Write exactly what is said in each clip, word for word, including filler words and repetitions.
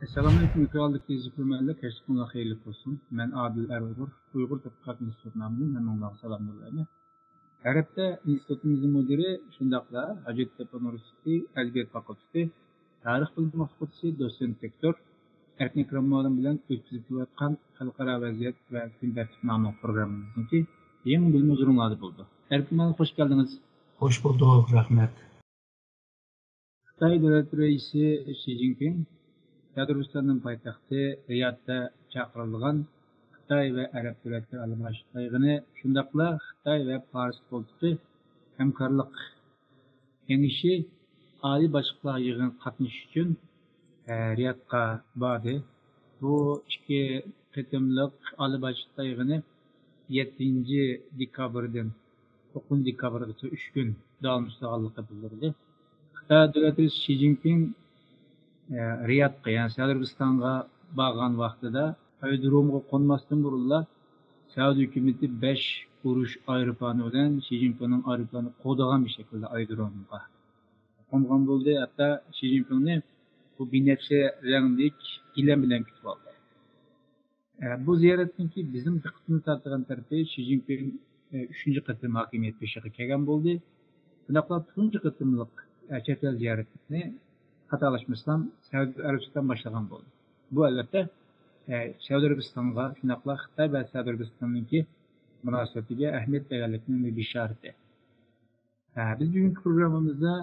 ئەسسالامۇئەلەيكۇم، ئېكرانلىق تېلېۋىزور كۆرۈرمەنلەر، كەچلىكىڭلار خەيرلىك بولسۇن. مەن ئادىل ئەر ئۇيغۇر، ئۇيغۇر تەتقىقات ئىنستىتۇتى نامىدىن ھەممىڭلارغا سالام يوللايمەن. ئەرەبتە ئىنستىتۇتىمىزنىڭ مۇدىرى، شۇنداقلا ھاجەتتېپە ئۇنىۋېرسىتېتى ئەدەبىيات فاكۇلتېتى تارىخ بۆلۈمى ئوقۇتقۇچىسى، دوتسېنت دوكتور ئەركىن ئىكرام مۇئەللىم بىلەن ئۆتكۈزۈپ كېلىۋاتقان خەلقئارا ۋەزىيەت ۋە كۈندەكلىك ناملىق پروگراممىمىزنىڭكى يېڭى بۆلۈمى ھۇزۇرۇڭلاردا بولىدۇ. ئەركىن مۇئەللىم، خوش كەلدىڭىز. خوش بولدۇق، رەھمەت. خىتاي دۆلەت رەئىسى شى جىنپىڭ سەئۇدى ئەرەبىستاننىڭ پايتەختى رىيادتا چاقىرىلغان خىتاي ۋە ئەرەب دۆلەتلىرى ئالىي مۇناسىۋەتلىرى يىغىنى، شۇنداقلا خىتاي ۋە پارس قولتۇقى ھەمكارلىق كېڭىشى ئالىي باشلىقلار يىغىنىغا قاتنىشىش ئۈچۈن، ئە، رىيادقا باردى. بۇ ئىككى قېتىملىق ئالىي باشلىقلار يىغىنى يەتتىنچى دېكابىردىن توققۇزىنچى دېكابىرغىچە ئۈچ كۈن داۋاملىشىدىغانلىقى بىلدۈرۈلدى. خىتاي دۆلەت رەئىسى شى جىنپىڭ، ئە، رىيادقا، يەنى سەئۇدى ئەرەبىستانغا بارغان ۋاقتىدا ئايرودرومغا قونماستىن بۇرۇنلا سەئۇدى ھۆكۈمىتى بەش ئۇرۇش ئايروپىلانى بىلەن شى جىنپىڭنىڭ ئايروپىلانىنى قوغدىغان بىر شەكىلدە ئايرودرومغا قونغان بولدى. ھەتتا شى جىنپىڭنى بۇ بىنەپشە رەڭلىك گىلەم بىلەن كۈتۈپ ئالدى. ئە، بۇ زىيارەتنىڭكى بىزنىڭ دىققىتىمىزنى تارتىدىغان تەرىپى، شى جىنپىڭ، ئە، ئۈچىنچى قېتىم ھاكىمىيەت بېشىغا كەلگەن بولدى. شۇنداقلا تۇنجى قېتىملىق، ئە، چەت ئەل زىيارىتىنى خاتالاشمىسام سەئۇدى ئەرەبىستان باشلىغان بولدى. بۇ ئەلۋەتتە، ئە، سەئۇدى ئەرەبىستانغا، شۇنداقلا خىتاي ۋە سەئۇدى ئەرەبىستاننىڭكى مۇناسىۋىتىگە ئەھمىيەت بەرگەنلىكنىڭ بىر بېشارىتى. ھە، بىز بۈگۈنكى پروگراممىمىزدا،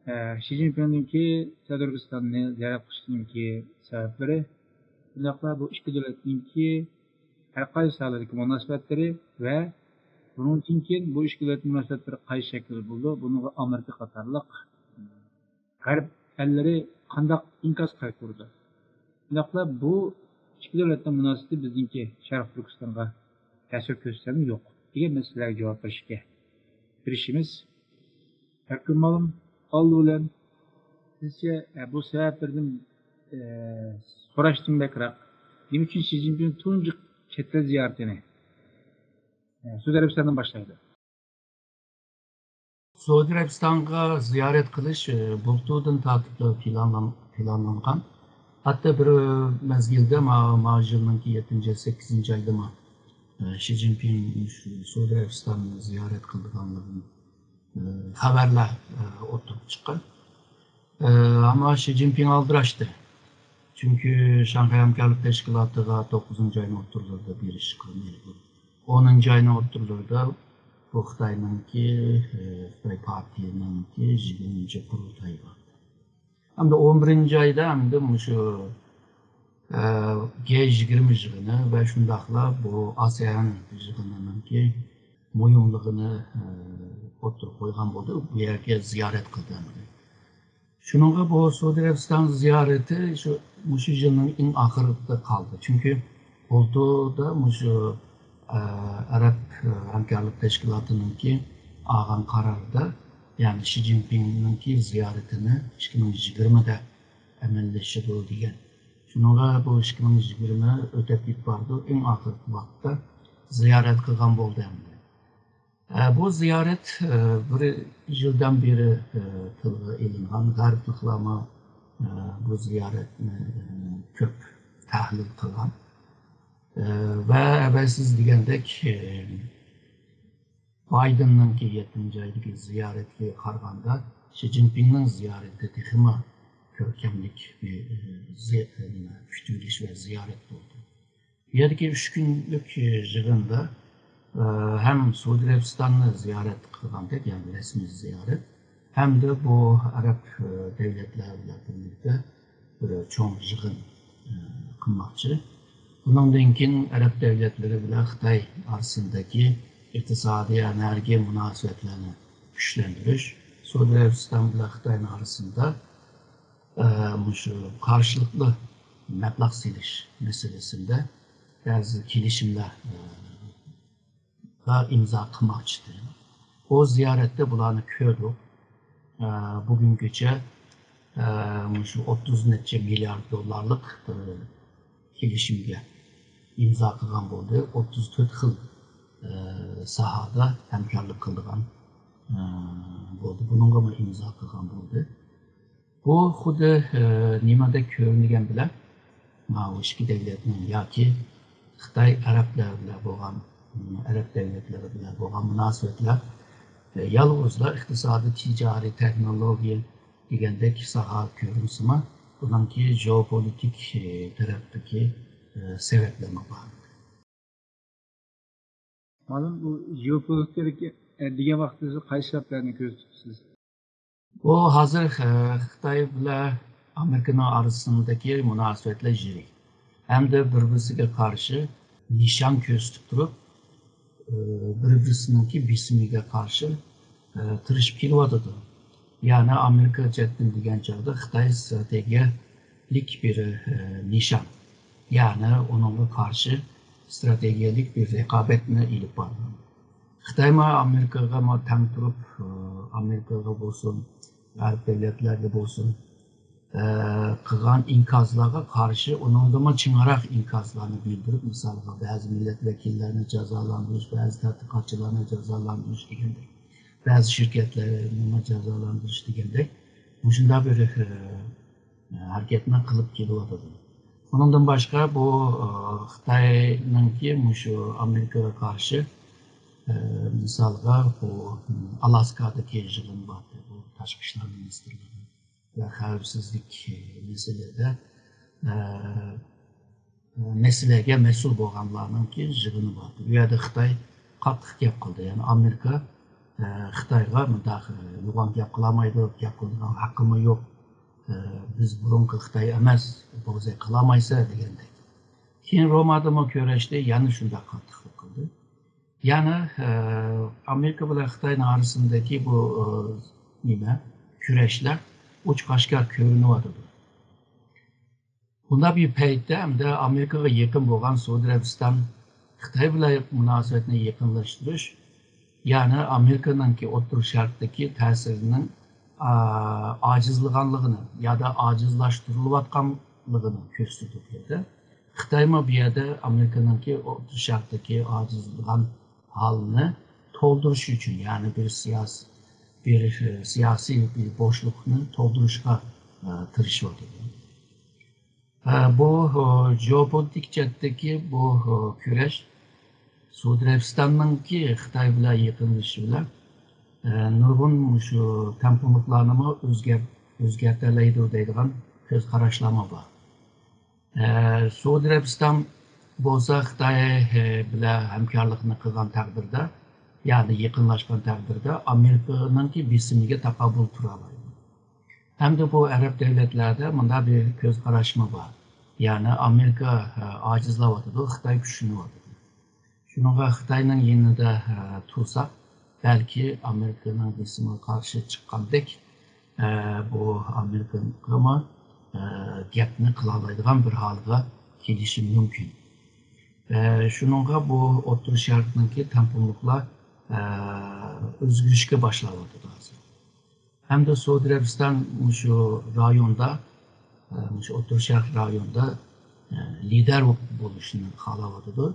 ھە، شى جىنپىڭنىڭكى سەئۇدى ئەرەبىستاننى زىيارەت قىلىشىنىڭكى سەۋەبلىرى، شۇنداقلا بۇ ئىككى دۆلەتنىڭكى ھەر قايسى ساھەلەردىكى مۇناسىۋەتلىرى ۋە بۇنىڭدىن كېيىن بۇ ئىككى دۆلەتنىڭ مۇناسىۋەتلىرى قايسى شەكىلدە بولىدۇ، بۇنىڭغا ئامېرىكا قاتارلىق غەرب ئەللىرى قانداق ئىنكاس قايتۇرىدۇ؟ شۇنداقلا بۇ ئىككى دۆلەتنىڭ مۇناسىۋىتى بىزنىڭكى شەرقىي تۈركىستانغا تەسىر كۆرسىتەمدۇ يوق دېگەن مەسىلىلەرگە جاۋاب بېرىشكە تىرىشىمىز. ئەركىن مۇئەللىم، ئالدى بىلەن سىزچە، ئە، بۇ سەۋەبلەردىن، ئە، سوراشتىن بەكرەك، نېمە ئۈچۈن شى جىنپىڭ تۇنجى چەت ئەل زىيارىتىنى، ئە، سەئۇدى ئەرەبىستاندىن باشلايدۇ؟ سەئۇدى ئەرەبىستانغا زىيارەت قىلىش، ئە، بۇلتۇردىن تارتىپ پىلانلان-، پىلانلانغان. ھەتتا بىر مەزگىلدە ما-، ما يىلنىڭكى يەتتىنچى، سەككىزىنچى ئايدىمۇ، ئە، شى جىنپىڭ شۇ سەئۇدى ئەرەبىستاننى زىيارەت قىلىدىغانلىقىنى، ئە، خەۋەرلەر، ئە، ئوتتۇرىغا چىققان. ئە، ئەمما شى جىنپىڭ ئالدىراشتى. چۈنكى شاڭخەي ھەمكارلىق تەشكىلاتىغا توققۇزىنچى ئاينىڭ ئوتتۇرىلىرىدا بېرىشقا مەجبۇر. ئونىنچى ئاينىڭ ئوتتۇرىلىرىدا بۇ خىتاينىڭكى، ئە، خىتاي پارتىيىنىڭكى يىگىرمىنچى قۇرۇلتايى بار. ھەمدە ئون بىرىنچى ئايدا ھەمدە مۇشۇ، ئە، گې يىگىرمە يىغىنى ۋە شۇنداقلا بۇ ئاسىيان يىغىنىنىڭكى مۇھىملىقىنى، ئە، ئوتتۇرىغا قويغان بولدى. بۇ يەرگە زىيارەت قىلدى ھەمدە. شۇنىڭغا بۇ سەئۇدى ئەرەبىستان زىيارىتى شۇ، مۇشۇ يىلنىڭ ئەڭ ئاخىرىدا قالدى. چۈنكى بۇلتۇردا مۇشۇ، ئە، ئەرەب، ئە، ھەمكارلىق تەشكىلاتىنىڭكى ئالغان قارارىدا، يەنى شى جىنپىڭنىڭكى زىيارىتىنى ئىككى مىڭ يىگىرمىدە ئەمەلىيلىشىدۇ دېگەن. شۇنىڭغا بۇ ئىككى مىڭ يىگىرمە ئۆتۈپ كېتىپ بارىدۇ، ئەڭ ئاخىرقى ۋاقىتتا زىيارەت قىلغان بولدى ئەمدى. ئە، بۇ زىيارەت، ئە، بىر يىلدىن بېرى، ئە، تىلغا ئېلىنغان، غەربلىكلەرمۇ، ئە، بۇ زىيارەتنى، ئە، كۆپ تەھلىل قىلغان. ئە، ۋە ئەۋەتسىز دېگەندەك، ئە، بايدېننىڭكى يەتتىنچى ئايدىكى زىيارەتكە قارىغاندا، شى جىنپىڭنىڭ زىيارىتى تېخىمۇ كۆركەملىك بىر، ئە، زى-، نېمە، كۈتۈۋېلىش ۋە زىيارەت بولدى. بۇ يەردىكى ئۈچ كۈنلۈك يىغىندا، ئە، ھەم سەئۇدى ئەرەبىستاننى زىيارەت قىلغاندەك، يەنى رەسمىي زىيارەت، ھەمدە بۇ ئەرەب، ئە، دۆلەتلەر بىلەن بىرلىكتە بىر چوڭ يىغىن، ئە، قىلماقچى. بۇنىڭدىن كېيىن ئەرەب دۆلەتلىرى بىلەن خىتاي ئارىسىندىكى ئىقتىسادىي، ئەنئەرگىيە مۇناسىۋەتلەرنى كۈچلەندۈرۈش، سەئۇدى ئەرەبىستان بىلەن خىتاينىڭ ئارىسىندا ئە، مۇشۇ قارشىلىقلىق مەبلەغ سېلىش مەسىلىسىندە بەزى كېلىشىملەر، ئە، ئىمزا قىلماقچى ئىدى. ئۇ زىيارەتتە بۇلارنى كۆردۇق. ئە، بۈگۈنگىچە، ئە، مۇشۇ ئوتتۇز نەچچە مىليارد دوللارلىق بىر كېلىشىمگە ئىمزا قىلغان بولدى. ئوتتۇز تۆت خىل، ئە، ساھەدە ھەمكارلىق قىلىدىغان، ئە، بولدى. بۇنىڭغىمۇ ئىمزا قىلغان بولدى. بۇ خۇددى نېمىدەك كۆرۈنگەن بىلەن، ماۋۇ ئىككى دۆلەتنىڭ ياكى خىتاي ئەرەبلەر بىلەن بولغان، ئەرەب دۆلەتلىرى بىلەن بولغان مۇناسىۋەتلەر يالغۇزلا ئىقتىسادىي، تىجارىي، تېخنولوگىيە دېگەندەك ساھە كۆرۈنسىمۇ، بۇنىڭكى ژېئوپولىتىك تەرەپتىكى سەۋەبلەرمۇ بار. مانا بۇ ژېئوپولىتىكا دېگەن ۋاقىتتا سىز قايسى سەۋەبلەرنى كۆرسىتىسىز؟ بۇ ھازىر خىتاي بىلەن ئامېرىكىنىڭ ئارىسىدىكى مۇناسىۋەتلەر يىرىك ھەمدە بىر-بىرسىگە قارشى نىشان كۆرسىتىپ تۇرۇپ، بىر-بىرسىنىڭكى بېسىمىگە قارشى تىرىشىپ كېلىۋاتىدۇ. يەنى ئامېرىكا چەتتىن دېگەن چاغدا خىتاي ستراتېگىيەلىك بىر نىشان. يەنى ئۇنىڭغا قارشى ستراتېگىيەلىك بىر رىقابەتنى ئېلىپ بارىدۇ. خىتايمۇ ئامېرىكىغا تەڭ تۇرۇپ، ئامېرىكىغا بولسۇن، غەرب دۆلەتلەرگە بولسۇن، قىلغان ئىنكاسلارغا قارشى ئۇنىڭدىنمۇ چىڭراق ئىنكاسلارنى بىلدۈرۈپ، مىسالغا بەزى مىللەت ۋەكىللەرنى جازالاندۇرۇش، بەزى تەتقىقاتچىلارنى جازالاندۇرۇش دېگەندەك، بەزى شىركەتلەرنىمۇ جازالاندۇرۇش دېگەندەك مۇشۇنداق بىر ھەرىكەتنى قىلىپ كېلىۋاتىدۇ. ئۇنىڭدىن باشقا بۇ خىتاينىڭكى مۇشۇ ئامېرىكىغا قارشى، مىسالغا بۇ ئالاسكادىكى يىغىن بارتى، بۇ تاشقى ئىشلار مىنىستىرلىرى ۋە خەۋپسىزلىك مەسىلىدە مەسىلىگە مەسئۇل بولغانلارنىڭكى يىغىنى بار. ئۇ يەردە خىتاي قاتتىق گەپ قىلدى. يەنى ئامېرىكا خىتايغا مۇنداق يوغان گەپ قىلالمايدۇ، گەپ قىلىدىغان ھەققىمۇ يوق. بىز بۇرۇنقى خىتاي ئەمەس، بوزەك قىلالمايسىلەر دېگەندەك. كېيىن رومادىمۇ كۆرۈشتى، يەنە شۇنداق قاتتىقلىق قىلدى. يەنى ئامېرىكا بىلەن خىتاينىڭ ئارىسىندىكى بۇ نېمە كۆرۈشلەر ئوچۇق ئاشكارا كۆرۈنۈۋاتىدۇ. بۇنداق بىر پەيتتە ئەمدى ئامېرىكىغا يېقىن بولغان سوئۇدى ئەرەبىستان خىتاي بىلەن مۇناسىۋەتنى يېقىنلاشتۇرۇش، يەنى ئامېرىكىنىڭكى ئوتتۇرا شەرقتىكى تەسىرىنىڭ ئاجىزلىغانلىقىنى يادا ئاجىزلاشتۇرۇلۇۋاتقانلىقىنى كۆرسىتىدۇ بۇ يەردە. خىتايمۇ بۇ يەردە ئامېرىكىنىڭكى ئوتتۇرا شەرقتىكى ئاجىزلىغان ھالىنى تولدۇرۇش ئۈچۈن، يەنى بىر سىياسىي بىر سىياسىي بىر بوشلۇقنى تولدۇرۇشقا تىرىشىۋاتىدۇ. بۇ ژېئوپولىتىك جەھەتتىكى بۇ كۈرەش سوئۇدى ئەرەبىستاننىڭكى خىتاي بىلەن يېقىنلىشىشى بىلەن نۇرغۇن مۇشۇ تەڭپۇڭلۇقلارنىمۇ ئۆزگەرتەلەيدۇ دەيدىغان كۆز قاراشلارمۇ بار. سوئۇدى ئەرەبىستان بولسا خىتاي بىلەن ھەمكارلىقنى قىلغان تەقدىردە، يەنى يېقىنلاشقان تەقدىردە ئامېرىكىنىڭكى بېسىمىگە تاقابىل تۇرالايدۇ. ھەمدە بۇ ئەرەب دۆلەتلەردە مۇنداق بىر كۆز قاراشمۇ بار. يەنى ئامېرىكا ئاجىزلاۋاتىدۇ، خىتاي كۈچلىنىۋاتىدۇ. شۇنىڭغا خىتاينىڭ يېنىدا تۇرساق، بەلكى ئامېرىكىنىڭ بېسىمىغا قارشى چىققاندەك، بۇ ئامېرىكىغىمۇ گەپنى قىلالايدىغان بىر ھالغا كېلىشى مۇمكىن. شۇنىڭغا بۇ ئوتتۇرا شەرقنىڭكى تەڭپۇڭلۇقلار ئۆزگىرىشكە باشلاۋاتىدۇ ھازىر. ھەمدە سوئۇدى ئەرەبىستان مۇشۇ رايوندا، مۇشۇ ئوتتۇرا شەرق رايوندا لىدەر بولۇشنى خالاۋاتىدۇ.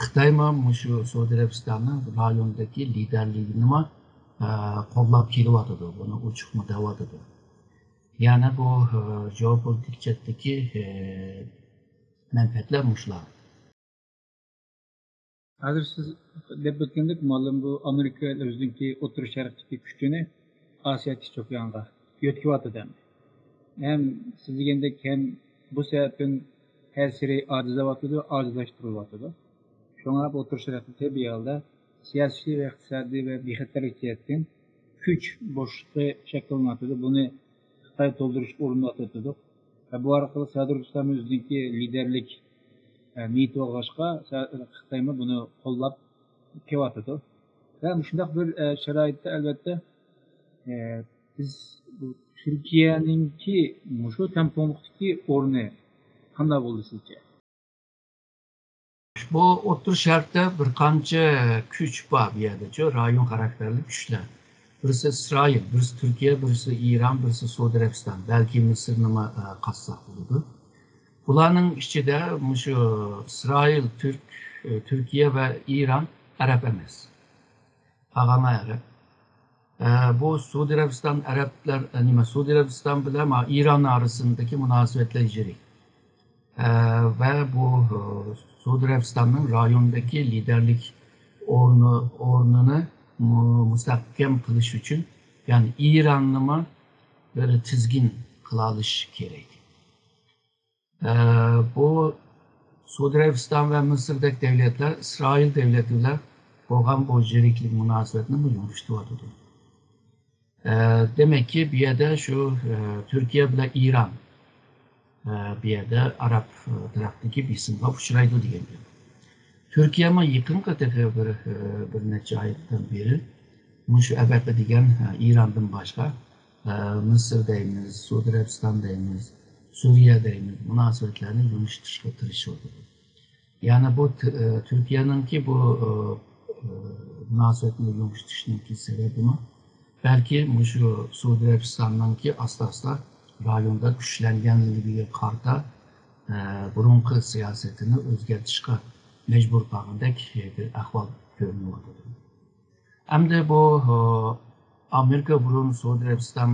خىتايمۇ مۇشۇ سوئۇدى ئەرەبىستاننىڭ رايوندىكى لىدەرلىكىنىمۇ قوللاپ كېلىۋاتىدۇ، بۇنى ئوچۇقمۇ دەۋاتىدۇ. يەنى بۇ ژېئوپولىتىك جەھەتتىكى مەنپەئەتلەر مۇشۇلار. ھازىر سىز دەپ ئۆتكەندەك، مۇئەللىم، بۇ ئامېرىكا ئۆزىنىڭكى ئوتتۇرا شەرقتىكى كۈچىنى ئاسىيا تىنچ ئوكيانغا يۆتكىۋاتىدۇ ئەمدى. ھەم سىز دېگەندەك، ھەم بۇ سەۋەبتىن ھەرسېرى ئاجىزلاۋاتىدۇ، ئاجىزلاشتۇرۇلۇۋاتىدۇ. شۇڭا بۇ ئوتتۇرا شەرقتە تەبىئىي ھالدا سىياسىي ۋە ئىقتىسادىي ۋە بىخەتەرلىك جەھەتتىن كۈچ بوشلۇقى شەكىللىنىۋاتىدۇ. بۇنى خىتاي تولدۇرۇشقا ئۇرۇنۇۋاتىدۇ. ۋە بۇ ئارقىلىق سادىر ئۇستام ئۆزىنىڭكى لىدەرلىك نىيىتى بولغاچقا، خىتايمۇ بۇنى قوللاپ كېلىۋاتىدۇ. ۋە مۇشۇنداق بىر شارائىتتا، ئەلۋەتتە، بىز تۈركىيەنىڭكى مۇشۇ تەڭپۇڭلۇقتىكى ئورنى قانداق بولدى سىزچە؟ بۇ ئوتتۇرا شەرقتە بىر قانچە كۈچ بار بۇ يەردىچۇ، رايون خاراكتېرلىك كۈچلەر. بىرسى ئىسرائىل، بىرسى تۈركىيە، بىرسى ئىران، بىرسى سوئۇدى ئەرەبىستان، بەلكى مىسىرنىمۇ قاتساق بولىدۇ. بۇلارنىڭ ئىچىدە مۇشۇ ئىسرائىل، تۈرك، تۈركىيە ۋە ئىران ئەرەب ئەمەس. قالغانلار ئەرەب. ئە، بۇ سئۇدى ئەرەبىستان ئەرەبلەر، ئە، نېمە، سئۇدى ئەرەبىستان بىلەن ما-، ئىران ئارىسىندىكى مۇناسىۋەتلەر يىرىك. ئە، ۋە بۇ، ئە، سئۇدى ئەرەبىستاننىڭ رايوندىكى لىدەرلىك ئورنى، ئورنىنى مۇ-، مۇستەھكەم قىلىش ئۈچۈن، يەنى ئىراننىمۇ بىر تىزگىن قىلالىش كېرەك. ئە، بۇ سئۇدى ئەرەبىستان ۋە مىسىردەك دەۋلەتلەر ئىسرائىل دەۋلىتى بىلەن بولغان بۇ يىرىكلىك مۇناسىۋەتنى يۇمشىتىۋاتىدۇ. ئە، دېمەككى، بۇ يەردە شۇ، ئە، تۈركىيە بىلەن ئىران، ئە، بۇ يەردە ئەرەب، ئە، تەرەپتىكى بېسىمغا ئۇچرايدۇ دېگەن گەپ. تۈركىيەمۇ يېقىنقى تېخى بىر، ئە، بىر نەچچە ئايدىن بېرى مۇشۇ ئەبەقە دېگەن، ئە، ئىراندىن باشقا، ئە، مىسىر دەيمىز، سئۇدى ئەرەبىستان دەيمىز، سۈرىيە دەيمىز، مۇناسىۋەتلەرنى يۇمشىتىشقا تىرىشىۋاتىدۇ. يەنى بۇ تۈ-، ئە، تۈركىيەنىڭكى بۇ، ئە، ئە، مۇناسىۋەتنى يۇمشىتىشنىڭكى سەۋەبىمۇ بەلكى مۇشۇ سئۇدى ئەرەبىستاننىڭكى ئاستا-ئاستا رايوندا كۈچلەنگەنلىكىگە قارىتا، ئە، بۇرۇنقى سىياسىتىنى ئۆزگەرتىشقا مەجبۇر قالغاندەك بىر ئەھۋال كۆرۈنۈۋاتىدۇ. ئەمدى بۇ، ئامېرىكا بۇرۇن سئۇدى ئەرەبىستان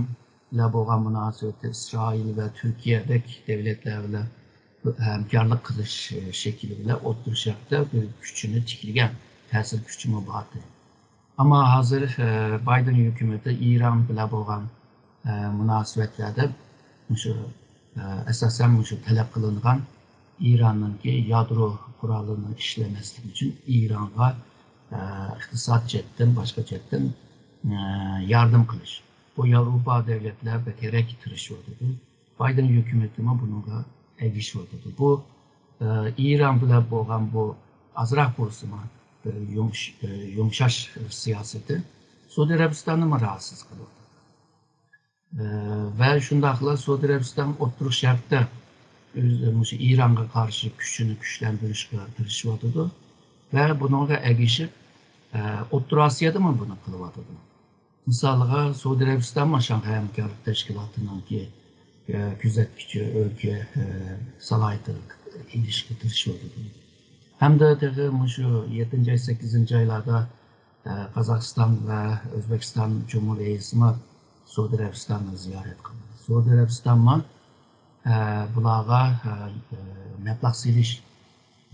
بىلەن بولغان مۇناسىۋىتى ئىسرائىل ۋە تۈركىيەدەك دەۋلەتلەر بىلەن ھەمكارلىق قىلىش شەكلى بىلەن ئوتتۇرا شەرقتە بىر كۈچىنى تىكلىگەن، تەسىر كۈچىمۇ بار ئىدى. ئەمما ھازىر، بايدېن ھۆكۈمىتى ئىران بىلەن بولغان، مۇناسىۋەتلەردە مۇشۇ، ئاساسەن مۇشۇ تەلەپ قىلىنغان ئىراننىڭكى يادرو قورالىنى ئىشلەتمەسلىك ئۈچۈن ئىرانغا، ئىقتىساد جەھەتتىن، باشقا جەھەتتىن، ياردەم قىلىش. بۇ ياۋروپا دەۋلەتلەر بەكرەك تىرىشىۋاتىدۇ. بايدېن ھۆكۈمىتىمۇ بۇنىڭغا ئەگىشىۋاتىدۇ. بۇ، ئىران بىلەن بولغان بۇ ئازراق بولسىمۇ بىر يۇمش-، يۇمشاش سىياسىتى سئۇدى ئەرەبىستاننىمۇ راھەتسىز قىلىۋاتىدۇ. ۋە شۇنداقلا سئۇدى ئەرەبىستان ئوتتۇرا شەرقتە ئۆز، مۇشۇ ئىرانغا قارشى كۈچىنى كۈچلەندۈرۈشكە تىرىشىۋاتىدۇ ۋە بۇنىڭغا ئەگىشىپ، ئوتتۇرا ئاسىيادىمۇ بۇنى قىلىۋاتىدۇ. مىسالىغا، سئۇدى ئەرەبىستانمۇ شاڭخەي ھەمكارلىق تەشكىلاتىنىڭكى، كۆزەتكۈچى ئۆلكە، سالاھىيىتىگە ئېلىشقا تىرىشىۋاتىدۇ. ھەمدە تېخى مۇشۇ يەتتىنچى ئاي، سەككىزىنچى ئايلاردا، قازاقىستان ۋە ئۆزبېكىستان جۇمھۇر رەئىسىمۇ سئۇدى ئەرەبىستاننى زىيارەت قىلدى. سئۇدى ئەرەبىستانمۇ، بۇلارغا، مەبلەغ سېلىش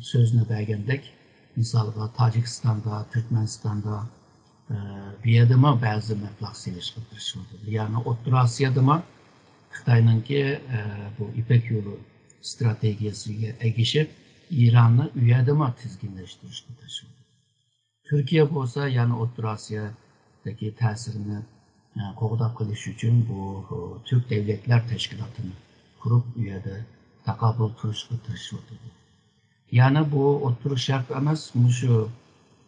سۆزىنى بەرگەندەك، مىسالغا، تاجىكىستاندا، تۈركمەنىستاندا، بۇ يەردىمۇ بەزى مەبلەغ سېلىشقا تىرىشىۋاتىدۇ. يەنى ئوتتۇرا ئاسىيادىمۇ خىتاينىڭكى، بۇ يىپەك يولى ئىستراتېگىيەسىگە ئەگىشىپ، ئىراننى ئۇ يەردىمۇ تىزگىنلەشتۈرۈشكە تىرىشىۋاتىدۇ. تۈركىيە بولسا يەنە ئوتتۇرا ئاسىيادىكى تەسىرىنى، ئە، قوغداپ قېلىش ئۈچۈن بۇ، ئۇ، تۈرك دۆلەتلەر تەشكىلاتىنى قۇرۇپ، ئۇ يەردە تاقابىل تۇرۇشقا تىرىشىۋاتىدۇ. يەنى بۇ ئوتتۇرا شەرق ئەمەس، مۇشۇ،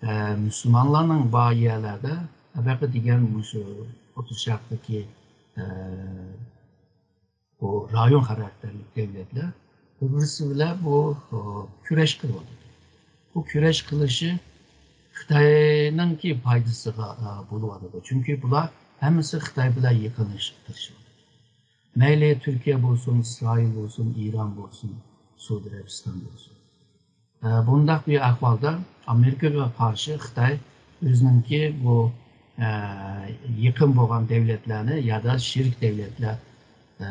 ئە، مۇسۇلمانلارنىڭ بار يەرلەردە، ئەبەقە دېگەن مۇشۇ ئوتتۇرا شەرقتىكى، ئە، بۇ رايون خاراكتېرلىك دۆلەتلەر بىر-بىرسى بىلەن بۇ، ئۇ، كۈرەش قىلىۋاتىدۇ. بۇ كۈرەش قىلىشى خىتاينىڭكى پايدىسىغا، ئە، بولۇۋاتىدۇ. چۈنكى بۇلار ھەممىسى خىتاي بىلەن يېقىنلىشىشقا تىرىشىۋاتىدۇ. مەيلى تۈركىيە بولسۇن، ئىسرائىل بولسۇن، ئىران بولسۇن، سئۇدى ئەرەبىستان بولسۇن. ئە، بۇنداق بىر ئەھۋالدا ئامېرىكىغا قارشى خىتاي ئۆزىنىڭكى بۇ، ئە، يېقىن بولغان دۆلەتلەرنى يادا شېرىك دۆلەتلەر، ئە،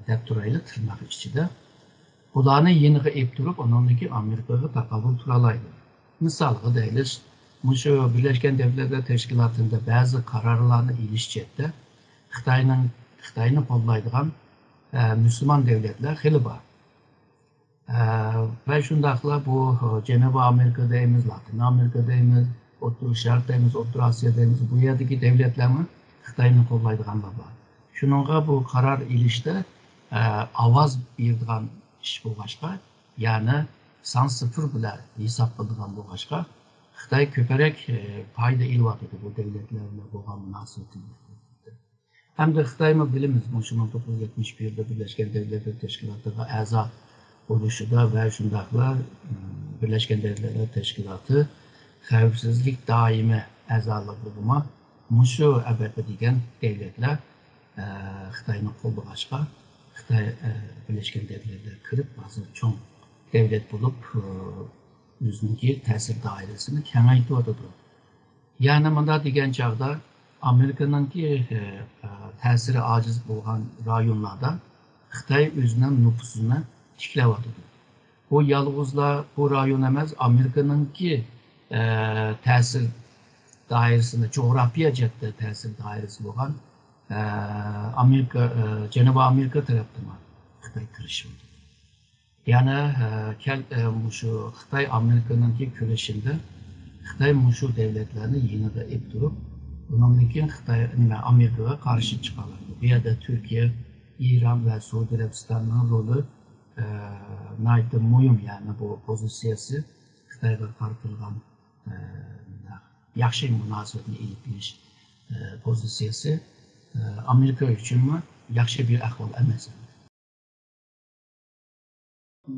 دەپ تۇرايلى، تىرناق ئىچىدە، بۇلارنى يېنىغا ئېلىپ تۇرۇپ، ئۇنىڭدىن كېيىن ئامېرىكىغا تاقابىل تۇرالايدۇ. مىسالغا دەيلى، مۇشۇ بىرلەشكەن دۆلەتلەر تەشكىلاتىدا بەزى قارارلارنى ئېلىش جەھەتتە خىتاينىڭ، خىتاينى قوللايدىغان، ئە، مۇسۇلمان دۆلەتلەر خېلى بار. ئە، ۋە شۇنداقلا بۇ، ئە، جەنۇبىي ئامېرىكا دەيمىز، لاتىن ئامېرىكا دەيمىز، ئوتتۇرا شەرق دەيمىز، ئوتتۇرا ئاسىيا دەيمىز، بۇ يەردىكى دۆلەتلەرمۇ خىتاينى قوللايدىغانلار بار. شۇنىڭغا بۇ قارار ئېلىشتا، ئە، ئاۋاز بېرىدىغان ئىش بولغاچقا، يەنى سان سىفىر بىلەن ھېساب قىلىدىغان بولغاچقا، خىتاي كۆپرەك، ئە، پايدا ئېلىۋاتىدۇ بۇ دۆلەتلەر بىلەن بولغان مۇناسىۋىتىدە. ھەمدە خىتايمۇ بىلىمىز، مۇشۇ مىڭ توققۇز يۈز يەتمىش بىردە بىرلەشكەن دۆلەتلەر تەشكىلاتىغا ئەزا بولۇشىدا ۋە شۇنداقلا، ئىم، بىرلەشكەن دۆلەتلەر تەشكىلاتى خەۋپسىزلىك دائىمىي ئەزالىقىغىمۇ مۇشۇ ئەبەقە دېگەن دۆلەتلەر، ئە، خىتاينى قوللىغاچقا، خىتاي، ئە، بىرلەشكەن دۆلەتلەر كىرىپ، ھازىر چوڭ دۆلەت بولۇپ، ئە، ئۆزىنىڭكى تەسىر دائىرىسىنى كېڭەيتىۋاتىدۇ. يەنى مۇنداق دېگەن چاغدا، ئامېرىكىنىڭكى، ئە، ئە، تەسىرى ئاجىز بولغان رايونلاردا خىتاي ئۆزىنىڭ نوپۇزىنى تىكلەۋاتىدۇ. بۇ يالغۇزلا بۇ رايون ئەمەس، ئامېرىكىنىڭكى، ئە، تەسىر دائىرىسىنى، جۇغراپىيە جەھەتتە تەسىر دائىرىسى بولغان، ئە، ئامېرىكا، ئە، جەنۇبىي ئامېرىكا تەرەپتىمۇ خىتاي تىرىشىۋاتىدۇ. يەنە، ئە، كەل-، ئە، مۇشۇ خىتاي ئامېرىكىنىڭكى كۈرىشىندە خىتاي مۇشۇ دۆلەتلەرنى يېنىغا ئېلىپ تۇرۇپ، ئۇنىڭدىن كېيىن خىتاي، نېمە، ئامېرىكىغا قارشى چىقالايدۇ. بۇ يەردە تۈركىيە، ئىران ۋە سئۇدى ئەرەبىستاننىڭ رولى، ئە، ناھايىتى مۇھىم، يەنى بۇ پوزىتسىيەسى خىتايغا قارىتىلغان، ئە، ياخشى مۇناسىۋەتنى ئېلىپ بېرىش، ئە، پوزىتسىيەسى، ئە، ئامېرىكا ئۈچۈنمۇ ياخشى بىر ئەھۋال ئەمەس.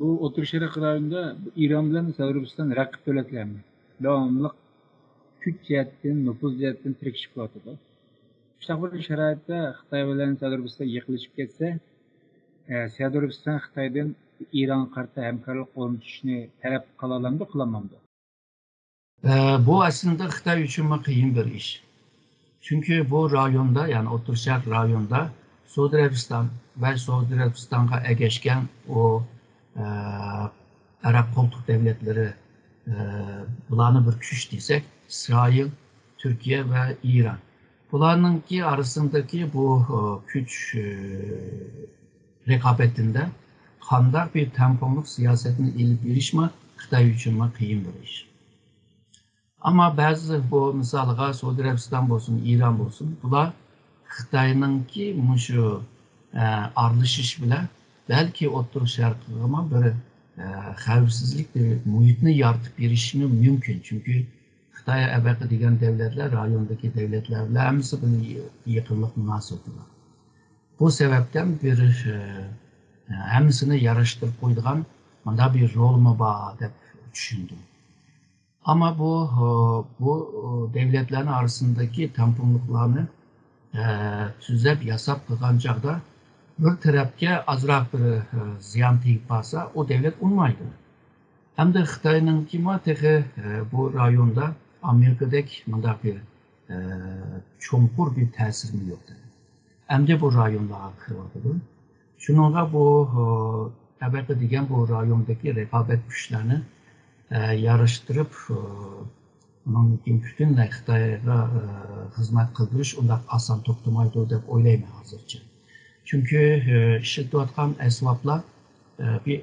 بۇ ئوتتۇرا شەرق رايونىدا ئىران بىلەن سەئۇدى ئەرەبىستان رەقىب دۆلەتلەرمۇ داۋاملىق كۈچ جەھەتتىن، نوپۇز جەھەتتىن تىركىشىپ كېلىۋاتىدۇ. شۇنداق بىر شارائىتتا خىتاي بىلەن سەئۇدى ئەرەبىستان يېقىنلىشىپ كەتسە، ئە، سەئۇدى ئەرەبىستان خىتايدىن ئىرانغا قارىتا ھەمكارلىق ئورنىتىشنى تەلەپ قىلالامدۇ، قىلالمامدۇ؟ ئە، بۇ ئەسلىدە خىتاي ئۈچۈنمۇ قىيىن بىر ئىش. چۈنكى بۇ رايوندا، يەنى ئوتتۇرا شەرق رايونىدا سئۇدى ئەرەبىستان ۋە سئۇدى ئەرەبىستانغا ئەگەشكەن ئۇ، ئە، ئەرەب قولتۇق دۆلەتلىرى، ئە، بۇلارنى بىر كۈچ دېسەك، ئىسرائىل، تۈركىيە ۋە ئىران. بۇلارنىڭكى ئارىسىندىكى بۇ، ئە، كۈچ، ئە، رىقابىتىندە قانداق بىر تەڭپۇڭلۇق سىياسەتنى ئېلىپ بېرىشمۇ خىتاي ئۈچۈنمۇ قىيىن بىر ئىش. ئەمما بەزى بۇ مىسالغا سئۇدى ئەرەبىستان بولسۇن، ئىران بولسۇن، بۇلار خىتاينىڭكى مۇشۇ، ئە، ئارىلىشىش بىلەن بەلكى ئوتتۇرا شەرققىمۇ بىر، ئە، خەۋپسىزلىك بىر مۇھىتنى يارىتىپ بېرىشى مۇمكىن. چۈنكى خىتاي ئەۋەقە دېگەن دۆلەتلەر رايوندىكى دۆلەتلەر بىلەن ھەممىسى بىلەن يېقىنلىق مۇناسىۋىتى بار. بۇ سەۋەبتىن بىر، ئە، ھەممىسىنى ياراشتۇرۇپ قويىدىغان مۇنداق بىر رولمۇ بار دەپ چۈشەندىم. ئەمما بۇ، بۇ دۆلەتلەرنىڭ ئارىسىندىكى تەڭپۇڭلۇقلارنى، ئە، تۈزەپ ياساپ قىلغان چاغدا بىر تەرەپكە ئازراق بىر، ئە، زىيان تېگىپ قالسا، ئۇ دۆلەت ئۇنىمايدۇ. ھەمدە خىتاينىڭكىمۇ تېخى، ئە، بۇ رايوندا ئامېرىكىدەك مۇنداق بىر، ئە، چوڭقۇر بىر تەسىرىمۇ يوق. ئەمدى بۇ رايونلارغا كىرىۋاتىدۇ. شۇنىڭغا بۇ، ئە، ئەۋەقە دېگەن بۇ رايوندىكى رىقابەت كۈچلەرنى، ئە، ياراشتۇرۇپ، ئە، ئۇنىڭدىن كېيىن پۈتۈنلەي خىتايغا، ئە، خىزمەت قىلدۇرۇش ئۇنداق ئاسان توختىمايدۇ دەپ ئويلايمەن ھازىرچە. چۈنكى، ئە، ئىشلىتىۋاتقان ئەسۋابلار، ئە، بىر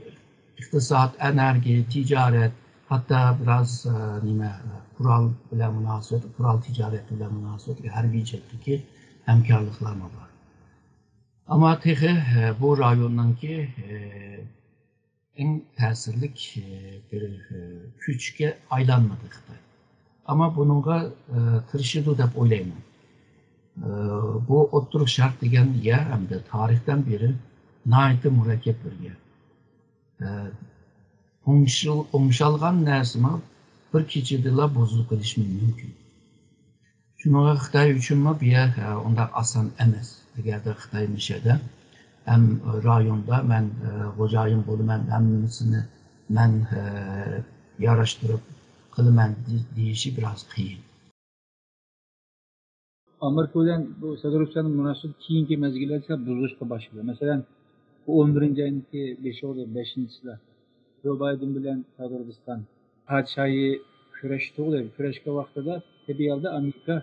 ئىقتىساد، ئېنېرگىيە، تىجارەت، ھەتتا بىراز، ئە، نېمە، ئە، قورال بىلەن مۇناسىۋەت، قورال تىجارىتى بىلەن مۇناسىۋەتلىك ھەربىي جەھەتتىكى ھەمكارلىقلارمۇ بار. ئەمما تېخى، ئە، بۇ رايوننىڭكى، ئە، ئەڭ تەسىرلىك، ئە، بىر، ئە، كۈچكە ئايلانمىدى خىتاي. ئەمما بۇنىڭغا، ئە، تىرىشىدۇ دەپ ئويلايمەن. ئە، بۇ ئوتتۇرا شەرق دېگەن يەر ئەمدى تارىختىن بېرى ناھايىتى مۇرەككەپ بىر يەر. ئە، ئوڭشىل-، ئوڭشالغان نەرسىمۇ بىر كېچىدىلا بۇزۇلۇپ قېلىشى مۇمكىن. شۇنىڭغا خىتاي ئۈچۈنمۇ بۇ يەر، ئە، ئۇنداق ئاسان ئەمەس. ئەگەردە خىتاي مۇشۇ يەردە ھەم رايوندا مەن، ئە، خوجايىن بولىمەن، ھەممىسىنى مەن، ئە، ياراشتۇرۇپ قىلىمەن دې-، دېيىشى بىراز قىيىن. ئامېرىكا بىلەن بۇ سەئۇدى ئەرەبىستاننىڭ مۇناسىۋىتى كېيىنكى مەزگىللەردە سەل بۇزۇلۇشقا باشلىدى. مەسىلەن، بۇ ئون بىرىنچى ئاينىڭكى بېشى بولدى، بەشىنچىسىلا. جو بايدېن بىلەن سەئۇدى ئەرەبىستان پادىشاھى كۈرەشتى، كۈرەشكەن ۋاقتىدا تەبىئىي ھالدا ئامېرىكا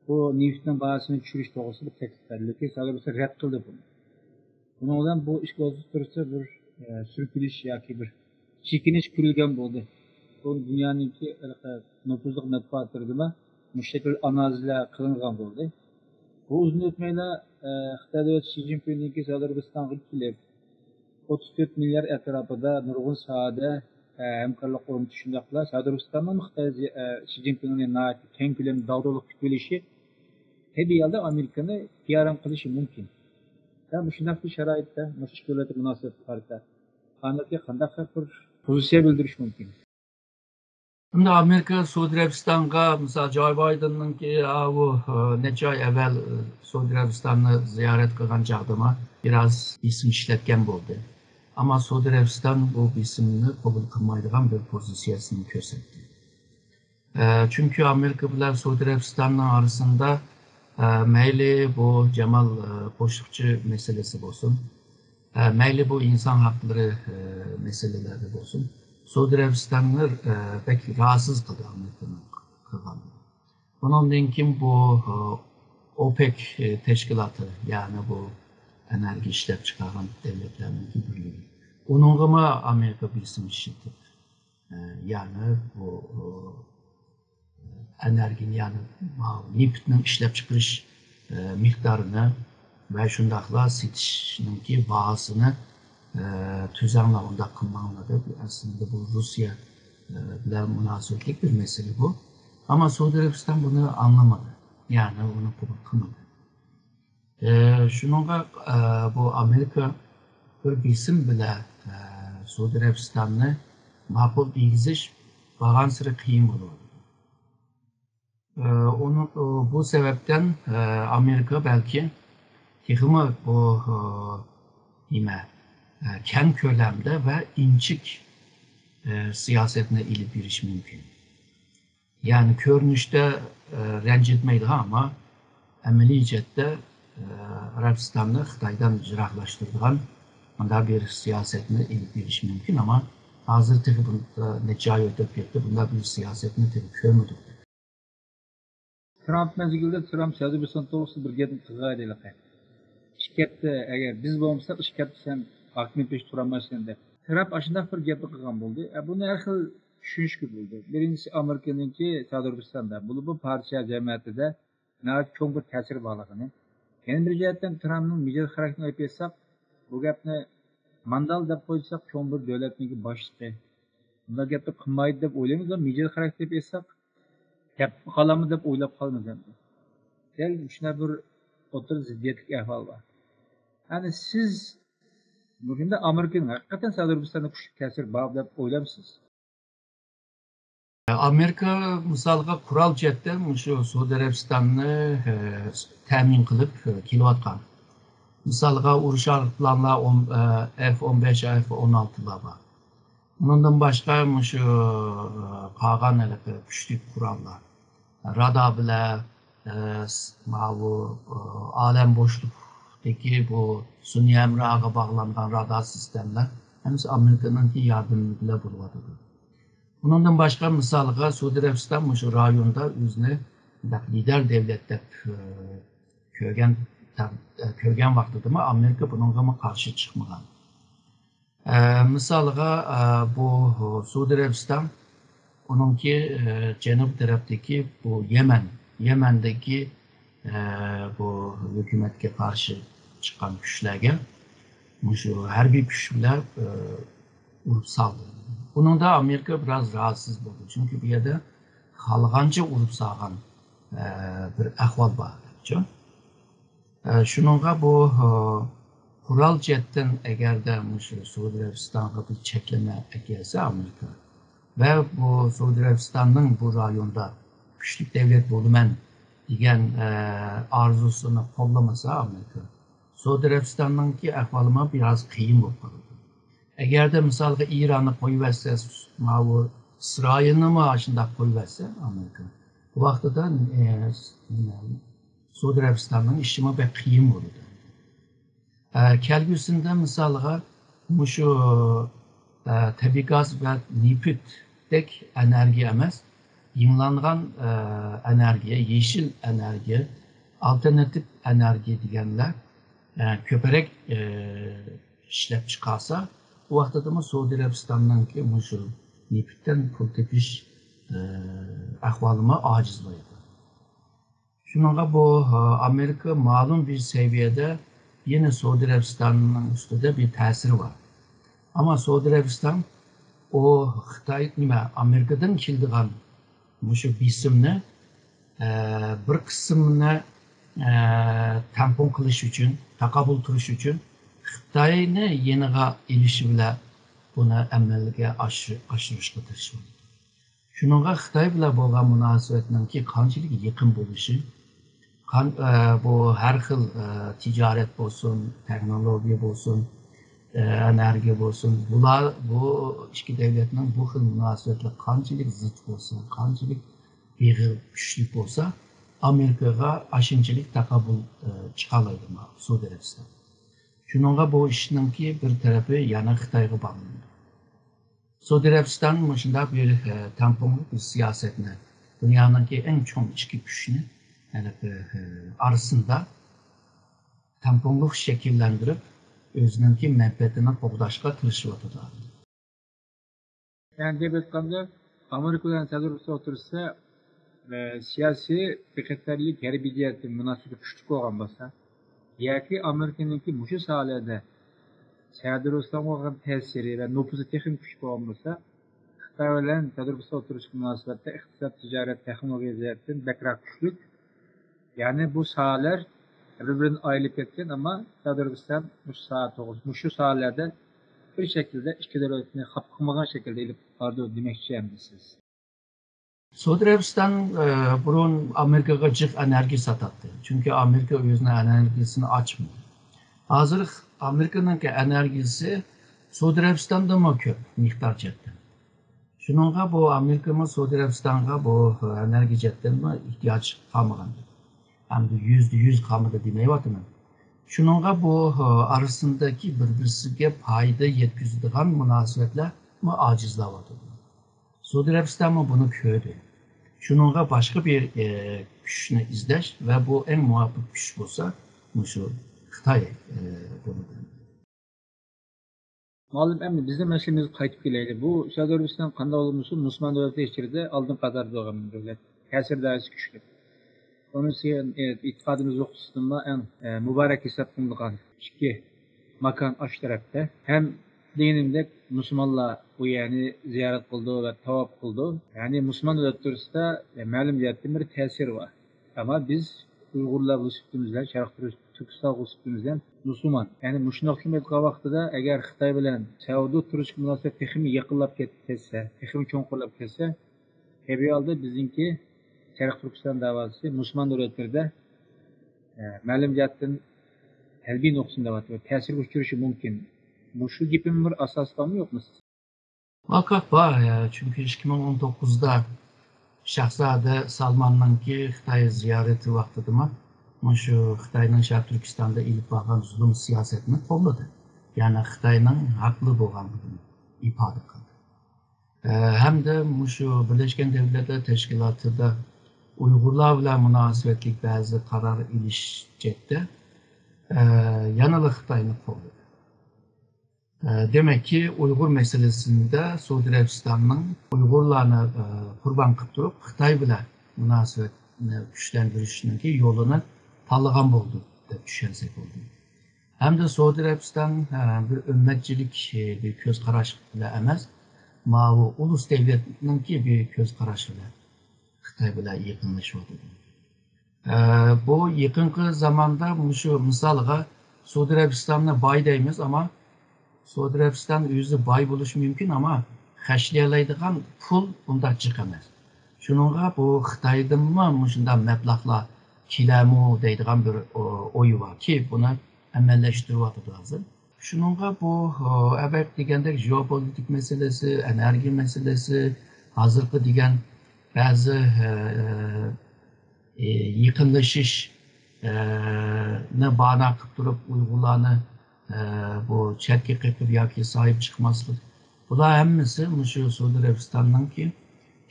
بۇ نېفىتنىڭ باھاسىنى چۈشۈرۈش توغرىسىدا بىر تەكلىپ بەردى، لېكىن سەئۇدى ئەرەبىستان رەت قىلدى بۇنى. بۇنىڭ بىلەن بۇ ئىككى ئوتتۇرىسىدا بىر، ئە، سۈركىلىش ياكى بىر چېكىنىش كۆرۈلگەن بولدى. بۇ دۇنيانىڭكى ھېلىقى نوپۇزلۇق مەتبۇئاتلىرىدىمۇ مۇشۇ شەكىلدە ئانالىزلار قىلىنغان بولدى. بۇ ئۇزۇن ئۆتمەيلا، ئە، خىتاي دۆلەت شى جىنپىڭنىڭكى سەئۇدى ئەرەبىستانغا كېلىپ، ئوتتۇز تۆت مىليارد ئەتراپىدا نۇرغۇن ساھەدە، ئە، ھەمكارلىق ئورنىتىش، شۇنداقلا سەئۇدى ئەرەبىستاننىڭ خىتاي، ئە، شى جىنپىڭنى ناھايىتى كەڭ كۆلەمدە داغدۇغىلىق كۈتۈۋېلىشى تەبىئىي ھالدا ئامېرىكىنى بىئارام قىلىشى مۇمكىن. ۋە مۇشۇنداق بىر شارائىتتا مۇشۇ ئىككى دۆلەتنىڭ مۇناسىۋىتىگە قارىتا ئامېرىكا قانداق بىر پوزىتسىيە بىلدۈرۈشى مۇمكىن؟ ئەمدى ئامېرىكا سەئۇدى ئەرەبىستانغا، مىسال، جو بايدېننىڭكى، ئاۋۇ، ئە، نەچچە ئاي ئەۋۋەل، ئە، سەئۇدى ئەرەبىستاننى زىيارەت قىلغان چاغدىمۇ بىراز بېسىم ئىشلەتكەن بولدى. ئەمما سەئۇدى ئەرەبىستان بۇ بېسىمنى قوبۇل قىلمايدىغان بىر پوزىتسىيەسىنى كۆرسەتتى. ئە، چۈنكى ئامېرىكا بىلەن سەئۇدى ئەرەبىستاننىڭ ئارىسىندا، ئە، مەيلى بۇ جامال، ئە، خاشقچى مەسىلىسى بولسۇن، ئە، مەيلى بۇ ئىنسان ھەقلىرى، ئە، مەسىلىلەردە بولسۇن، سەئۇدى ئەرەبىستاننى، ئە، بەك راھەتسىز قىلدى ئامېرىكىنىڭ قىلغانلىرى. بۇنىڭدىن كېيىن بۇ، ئە، ئوپېك، ئە، تەشكىلاتى، يەنى بۇ ئېنېرگىيە ئىشلەپچىقارغان دۆلەتلەرنىڭ بىرلىكى. ئۇنىڭغىمۇ ئامېرىكا بېسىم ئىشلىتىپ، ئە، يەنى بۇ، ئە، ئېنېرگىيەنى، يەنى نېفىتنىڭ ئىشلەپچىقىرىش، ئە، مىقدارىنى ۋە شۇنداقلا سېتىشنىڭكى باھاسىنى، ئە، تۈزەڭلار، ئۇنداق قىلماڭلار دەپ، ئەسلىدە بۇ روسىيە، ئە، بىلەن مۇناسىۋەتلىك بىر مەسىلە بۇ. ئەمما سەئۇدى ئەرەبىستان بۇنى ئاڭلىمىدى، يەنى ئۇنى قوبۇل قىلمىدى. ئە، شۇنىڭغا، ئە، بۇ ئامېرىكا بىر بېسىم بىلەن، ئە، سەئۇدى ئەرەبىستاننى ماقۇل دېگۈزۈش بارغانسېرى قىيىن بولۇۋاتىدۇ. ئە، ئۇنىڭ، ئۇ، بۇ سەۋەبتىن، ئە، ئامېرىكا بەلكى تېخىمۇ بۇ، ئە، نېمە، ئە، كەڭ كۆلەمدە ۋە ئىنچىكە، ئە، سىياسەتنى ئېلىپ بېرىشى مۇمكىن. يەنى كۆرۈنۈشتە، ئە، رەنجىتمەيدىغان، ئەمما ئەمەلىي جەھەتتە، ئە، ئەرەبىستاننى خىتايدىن يىراقلاشتۇرىدىغان مۇنداق بىر سىياسەتنى ئېلىپ بېرىشى مۇمكىن، ئەمما ھازىر تېخى بۇ، ئە، نەچچە ئاي ئۆتۈپ كەتتى، بۇنداق بىر سىياسەتنى تېخى كۆرمىدۇق. ترامپ مەزگىلىدە ترامپ سەئۇدى ئەرەبىستان توغرىسىدا بىر گەپنى قىلغان ئىدى ھېلىقى. ئىككى ھەپتە، ئەگەر بىز بولمىساق، ئىككى ھەپتە سەن ھاكىمىيەت بېشىدا تۇرالمايسەن دەپ. ترامپ ئاشۇنداق بىر گەپنى قىلغان بولدى. ئە، بۇنى ھەر خىل چۈشىنىشكە بولىدۇ. بىرىنچىسى، ئامېرىكىنىڭكى سەئۇدى ئەرەبىستاندا، بولۇپمۇ پارتىيە جەمئىيىتىدە ناھايىتى چوڭ بىر تەسىرى بارلىقىنى. يەنە بىر جەھەتتىن ترامپنىڭ مىجەز خاراكتېرىنى ئېلىپ ئېيتساق، بۇ گەپنى ماندال دەپ قويساق، چوڭ بىر دۆلەتنىڭكى باشلىقى بۇنداق گەپنى قىلمايدۇ دەپ ئويلايمىز، مىجەز خاراكتېرى دەپ ئېيتساق، دەپ قالامدۇ دەپ ئويلاپ قالىمىز ئەمدى. دەل شۇنداق بىر ئوتتۇرا زىددىيەتلىك ئەھۋال بار. يەنى سىز مۇشۇنداق ئامېرىكىنىڭ ھەقىقەتەن سەئۇدى ئەرەبىستاندا كۈچلۈك تەسىرى بار دەپ ئويلامسىز؟ ئامېرىكا مىسالغا قورال جەھەتتە مۇشۇ سەئۇدى ئەرەبىستاننى، ئە، تەمىن قىلىپ، ئە، كېلىۋاتقان. مىسالغا ئۇرۇش ئايروپىلانلار ئون، ئە، ئېف ئون بەش، ئېف ئون ئالتىلار بار. ئۇنىڭدىن باشقا مۇشۇ، ئە، قالغان ھېلىقى كۈچلۈك قوراللار. رادار بىلەن، ئە، س-، ماۋۇ، ئە، ئالەم بوشلۇقتىكى بۇ سۈنئىي ھەمراغا باغلانغان رادار سىستېمىلار ھەممىسى ئامېرىكىنىڭكى ياردىمى بىلەن بولۇۋاتىدۇ. ئۇنىڭدىن باشقا، مىسالغا، سەئۇدى ئەرەبىستان مۇشۇ رايوندا ئۆزىنى مۇنداق لىدەر دۆلەت دەپ، ئە، كۆرگەن، ئە، كۆرگەن ۋاقتىدىمۇ ئامېرىكا بۇنىڭغىمۇ قارشى چىقمىغان. ئە، مىسالغا، ئە، بۇ سەئۇدى ئەرەبىستان، ئۇنىڭكى، ئە، جەنۇب تەرەپتىكى بۇ يەمەن، يەمەندىكى، ئە، بۇ ھۆكۈمەتكە قارشى چىققان كۈچلەرگە مۇشۇ ھەربىي كۈچ بىلەن، ئە، ئۇرۇپ سالدى. بۇنىڭدا ئامېرىكا بىراز راھەتسىز بولدى، چۈنكى بۇ يەردە خالىغانچە ئۇرۇپ سالغان، ئە، بىر ئەھۋال بار. ئە، شۇنىڭغا بۇ، ئە، قورال جەھەتتىن ئەگەردە مۇشۇ سەئۇدى ئەرەبىستانغا بىر چەكلىمە ئەكەلسە ئامېرىكا ۋە بۇ سەئۇدى ئەرەبىستاننىڭ بۇ رايوندا كۈچلۈك دۆلەت بولىمەن دېگەن، ئە، ئارزۇسىنى قوللىمىسا ئامېرىكا، سەئۇدى ئەرەبىستاننىڭكى ئەھۋالىمۇ بىراز قىيىن بولۇپ قالىدۇ. ئەگەردە مىسالغا ئىراننى قويۇۋەتسە، ماۋۇ ئىسرائىلنىمۇ ئاشۇنداق قويۇۋەتسە ئامېرىكا، بۇ ۋاقتىدا، ئە، سەئۇدى ئەرەبىستاننىڭ ئىشىمۇ بەك قىيىن بولىدۇ. ئە، كەلگۈسىدە مىسالغا مۇشۇ، ئە، تەبىئىي گاز ۋە نېفىتتەك ئېنېرگىيە ئەمەس، يېڭىلانغان، ئە، ئېنېرگىيە، يېشىل ئېنېرگىيە، ئالتېرناتىپ ئېنېرگىيە دېگەنلەر، ئە، كۆپرەك، ئە، ئىشلەپچىقارسا، بۇ ۋاقتىدىمۇ سەئۇدى ئەرەبىستاننىڭكى مۇشۇ نېفىتتىن پۇل تېپىش، ئە، ئەھۋالىمۇ ئاجىزلايدۇ. شۇنىڭغا بۇ، ئە، ئامېرىكا مەلۇم بىر سەۋىيەدە يەنە سەئۇدى ئەرەبىستاننىڭ ئۈستىدە بىر تەسىرى بار. ئەمما سەئۇدى ئەرەبىستان ئۇ خىتاي، نېمە، ئامېرىكىدىن كېلىدىغان مۇشۇ بېسىمنى، ئە، بىر قىسمىنى، ئە، تەمپۇڭ قىلىش ئۈچۈن، تاقابىل تۇرۇش ئۈچۈن خىتاينى يېنىغا ئېلىشى بىلەن بۇنى ئەمەلگە ئاشۇ-، ئاشۇرۇشقا تىرىشىۋاتىدۇ. شۇنىڭغا خىتاي بىلەن بولغان مۇناسىۋەتنىڭكى قانچىلىك يېقىن بولۇشى، قان-، ئە، بۇ ھەر خىل، ئە، تىجارەت بولسۇن، تېخنولوگىيە بولسۇن، ئە، ئېنېرگىيە بولسۇن، بۇلار، بۇ ئىككى دۆلەتنىڭ بۇ خىل مۇناسىۋەتلىرى قانچىلىك زىچ بولسا، قانچىلىك بېغى كۈچلۈك بولسا، ئامېرىكىغا ئاشۇنچىلىك تاقابىل، ئە، چىقالايدۇ ماۋۇ سئۇدى ئەرەبىستان. شۇنىڭغا بۇ ئىشنىڭكى بىر تەرىپى يەنە خىتايغا باغلىنىدۇ. سئۇدى ئەرەبىستان مۇشۇنداق بىر، ئە، تەڭپۇڭلۇق بىر سىياسەتنى، دۇنيانىڭكى ئەڭ چوڭ ئىچكى كۈچنى، يەنى، ئە، ئارىسىندا تەڭپۇڭلۇق شەكىللەندۈرۈپ، ئۆزىنىڭكى مەنپەئەتىنى قوغداشقا تىرىشىۋاتىدۇ. يەنى دەپ ئېيتقاندا، ئامېرىكا بىلەن سەئۇدى ئەرەبىستان ئوتتۇرىسىدا، ئە، سىياسىي بىخەتەرلىك، ھەربىي جەھەتتىن مۇناسىۋىتى كۈچلۈك بولغان بولسا، ياكى ئامېرىكىنىڭكى مۇشۇ ساھەلەردە سەئۇدى ئەرەبىستانغا بولغان تەسىرى ۋە نوپۇزى تېخىمۇ كۈچلۈك بولغان بولسا، خىتاي بىلەن سەئۇدى ئەرەبىستان ئوتتۇرىسىدىكى مۇناسىۋەتتە ئىقتىساد، تىجارەت، تېخنولوگىيە جەھەتتىن بەكرەك كۈچلۈك. يەنى بۇ ساھەلەر بىر-بىرىدىن ئايرىلىپ كەتكەن، ئەمما سەئۇدى ئەرەبىستان مۇشۇ ساھە توغرىسىدا، مۇشۇ ساھەلەردە بىر شەكىلدە ئىككى دۆلەتنى خاپا قىلمىغان شەكىلدە ئېلىپ بارىدۇ دېمەكچى ئەمدى سىز؟ سئۇدى ئەرەبىستان، ئە، بۇرۇن ئامېرىكىغا جىق ئەنەرگىيە ساتاتتى. چۈنكى ئامېرىكا ئۆزىنىڭ ئەنەرگىيىسىنى ئاچمىدى. ھازىر ئامېرىكىنىڭكى ئەنەرگىيىسى سئۇدى ئەرەبىستاندىنمۇ كۆپ مىقدار جەھەتتىن. شۇنىڭغا بۇ ئامېرىكىمۇ سئۇدى ئەرەبىستانغا بۇ ئەنەرگىيە جەھەتتىنمۇ ئېھتىياج قالمىغان. ئەمدى يۈزدە يۈز قالمىدى دېمەيۋاتىمەن. شۇنىڭغا بۇ ئارىسىندىكى بىر-بىرسىگە پايدا يەتكۈزىدىغان مۇناسىۋەتلەرمۇ ئاجىزلاۋاتىدۇ. سئۇدى ئەرەبىستانمۇ بۇنى كۆردى. شۇنىڭغا باشقا بىر، ئە، كۈچنى ئىزدەش ۋە بۇ ئەڭ مۇۋاپىق كۈچ بولسا، مۇشۇ خىتاي، ئە، بولىدۇ. مۇئەللىم، ئەمدى بىزنىڭ مەسىلىمىزگە قايتىپ كېلەيلى. بۇ سەئۇدى ئەرەبىستان قانداق بولمىسۇن، مۇسۇلمان دۆلەتلەر ئىچىدە ئالدىن قاتاردا تۇرغان بىر دۆلەت. تەسىر دائىرىسى كۈچلۈك. ئۇنىڭ ئۈستىگە، ئېتىقادىمىز نۇقتىسىدىنمۇ ئەڭ، ئە، مۇبارەك ھېسابلىنىدىغان ئىككى ماكان ئاشۇ تەرەپتە. ھەم دېگىنىمدەك مۇسۇلمانلار بۇ يەرنى زىيارەت قىلىدۇ ۋە تاۋاپ قىلىدۇ. يەنى مۇسۇلمان دۆلەت تۇرۇشتا، ئە، مەلۇم جەھەتتىن بىر تەسىرى بار. ئەمما بىز ئۇيغۇرلار بۇ سۈپىتىمىز بىلەن، شەرقىي تۈركىستان بۇ سۈپىتىمىز بىلەن مۇسۇلمان. يەنى مۇشۇنداق كىم ئېيتقان ۋاقتىدا، ئەگەر خىتاي بىلەن سەئۇدى تۇرۇشقا مۇناسىۋەت تېخىمۇ يېقىنلاپ كەت-، كەتسە، تېخىمۇ چوڭقۇرلاپ كەتسە، تەبىئىي ھالدا بىزنىڭكى شەرقىي تۈركىستان دەۋاسى مۇسۇلمان دۆلەتلىرىدە، ئە، مەلۇم جەھەتتىن سەلبىي نۇقتىسىدىن دەۋاتىدۇ، تەسىرگە ئۇچرىشى مۇمكىن. مۇشۇ گېپىمنىڭ بىر ئاساسى بارمۇ يوقمۇ سىز؟ مۇھەققەق بار، ئە، چۈنكى ئىككى مىڭ ئون توققۇزدا شاھزادە سالماننىڭكى خىتاي زىيارىتى ۋاقتىدىمۇ مۇشۇ خىتاينىڭ شەرقىي تۈركىستاندا ئېلىپ بارغان زۇلۇم سىياسەتىنى قوللىدى. يەنى خىتاينىڭ ھەقلىق بولغانلىقىنى ئىپادە قىلدى. ئە، ھەمدە مۇشۇ بىرلەشكەن دۆلەتلەر تەشكىلاتىدا ئۇيغۇرلار بىلەن مۇناسىۋەتلىك بەزى قارار ئېلىش جەھەتتە، ئە، يەنىلا خىتاينى قوللىدى. ئە، دېمەككى، ئۇيغۇر مەسىلىسىندە سئۇدى ئەرەبىستاننىڭ ئۇيغۇرلارنى، ئە، قۇربان قىلىپ تۇرۇپ، خىتاي بىلەن مۇناسىۋەتنى كۈچلەندۈرۈشنىڭكى يولىنى تاللىغان بولدى، دەپ چۈشەنسەك بولىدۇ. ھەمدە سئۇدى ئەرەبىستان، ئە، بىر ئۈممەتچىلىك، ئە، بىر كۆز قاراش بىلەن ئەمەس، ماۋۇ ئۇلۇس دۆلەتنىڭكى بىر كۆز قاراش بىلەن خىتاي بىلەن يېقىنلىشىۋاتىدۇ. ئە، بۇ يېقىنقى زاماندا مۇشۇ مىسالغا سئۇدى ئەرەبىستاننى باي دەيمىز، ئەمما سئۇدى ئەرەبىستان ئۆزى باي بولۇشى مۇمكىن، ئەمما خەجلىيەلەيدىغان پۇل ئۇنداق جىق ئەمەس. شۇنىڭغا بۇ خىتايدىنمۇ مۇشۇنداق مەبلەغلار كېلەرمۇ دەيدىغان بىر، ئو-، ئوي باركى، بۇنى ئەمەلىيلەشتۈرۈۋاتىدۇ ھازىر. شۇنىڭغا بۇ، ئەۋەت دېگەندەك ژېئوپولىتىك مەسىلىسى، ئېنېرگىيە مەسىلىسى، ھازىرقى دېگەن بەزى، ئە، ئە، يېقىنلىشىش، ئە، نى بانا قىلىپ تۇرۇپ ئۇيغۇرلارنى، ئە، بۇ چەتكە قېقىپ ياكى ساھىب چىقماسلىق. بۇلار ھەممىسى مۇشۇ سئۇدى ئەرەبىستاننىڭكى